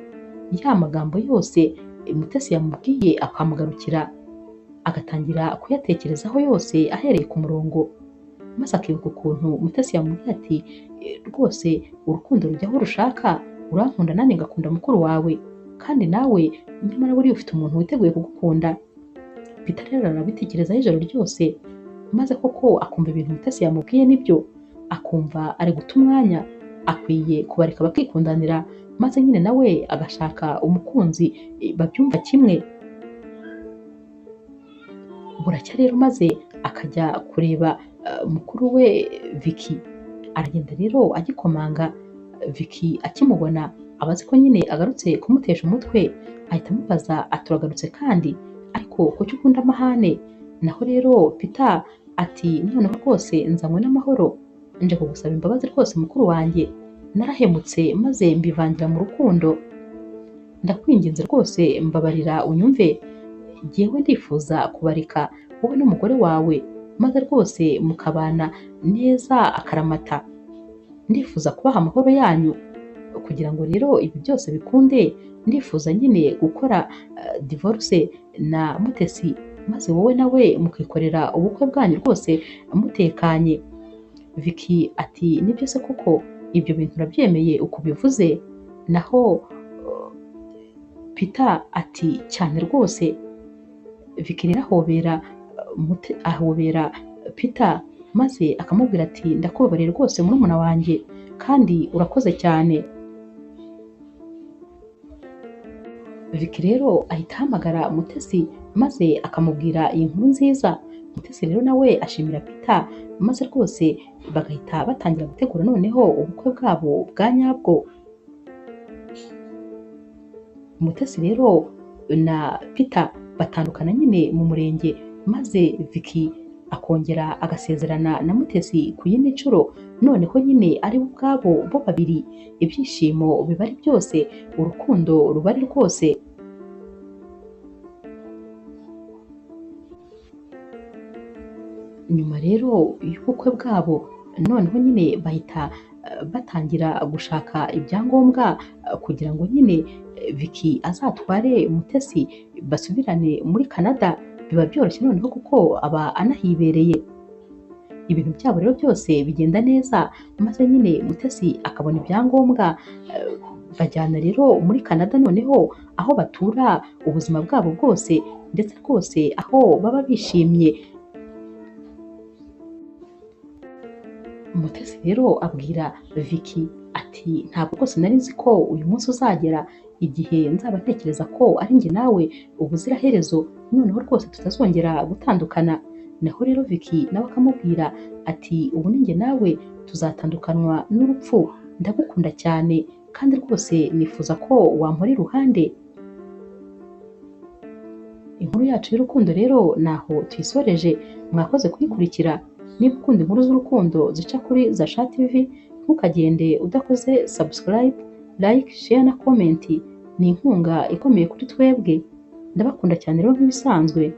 ya magambo yose Mutesi yamubwiye akamugarukira, agatangira kuyatekerezaho yose ahereye ku murongo, maze akibuka ukuntu Mutesi yamubwiye ati rwose urukundo rujya aho rushaka, urankunda nanjye ngakunda mukuru wawe, kandi nawe nyamara buriya ufite umuntu witeguye kugukunda. Peter rero arabitekerezaho ijoro ryose, maze koko akumva ibintu Mutesi yamubwiye nibyo, akumva ari guta umwanya, akwiye kubareka bakikundanira, maze nyine nawe agashaka umukunzi babyumva kimwe. Buracya rero maze akajya kureba mukuru we Vicky. Aragenda rero agikomanga, Vicky akimubona aba azi ko nyine agarutse kumutesha umutwe, ahita amubaza ati uragarutse kandi, ariko kuki ukunda amahane? Naho rero Peter ati noneho rwose nzanywe n'amahoro, nje kugusaba imbabazi rwose mukuru wanjye, narahemutse maze mbivangira mu rukundo, ndakwinginze rwose mbabarira unyumve, jyewe ndifuza kubareka wowe n'umugore wawe, maze rwose mukabana neza akaramata, ndifuza kubaha amahoro yanyu, kugira ngo rero ibi byose bikunde, ndifuza nyine gukora divorce na Mutesi, maze wowe nawe mukikorera ubukwe bwanyu rwose mutekanye. Vicky ati nibyo se koko ibyo bintu urabyemeye uko ubivuze? Naho Peter ati cyane rwose. Vicky rero ahobera Peter maze akamubwira ati ndakubabariye rwose murumuna wanjye kandi urakoze cyane. Vicky rero ahita ahamagara Mutesi maze akamubwira iyi nkuru nziza. Mutesi rero nawe ashimira Peter maze rwose bagahita batangira gutegura noneho ubukwe bwabo bwa nyabwo. Mutesi rero na Peter batandukana nyine mu murenge, maze Vicky akongera agasezerana na Mutesi ku yindi nshuro, noneho nyine ari bo ubwabo bo babiri, ibyishimo biba ari byose, urukundo ruba ari rwose. Nyuma rero y'ubukwe bwabo noneho nyine bahita batangira gushaka ibyangombwa kugira ngo nyine Vicky azatware Mutesi basubirane muri Canada. Biba byoroshye noneho kuko aba anahibereye. Ibintu byabo rero byose bigenda neza, maze nyine Mutesi akabona ibyangombwa, bajyana rero muri Canada noneho aho batura ubuzima bwabo bwose, ndetse rwose aho baba bishimye. Mutesi rero abwira Vicky ati ntabwo rwose nari nzi ko uyu munsi uzagera igihe nzaba ntekereza ko ari njye nawe ubuziraherezo, noneho rwose tutazongera gutandukana. Naho rero Vicky nawe akamubwira ati ubu ni njye nawe tuzatandukanwa n'urupfu, ndagukunda cyane kandi rwose nifuza ko wampora iruhande. Inkuru yacu y'urukundo rero naho tuyisoreje, mwakoze kuyikurikira. Niba ukunda inkuru z'urukundo zica kuri Zasha TV, ntukagende udakoze subscribe, like, share na comment. Ni inkunga ikomeye kuri twebwe. Ndabakunda cyane rero nk'ibisanzwe.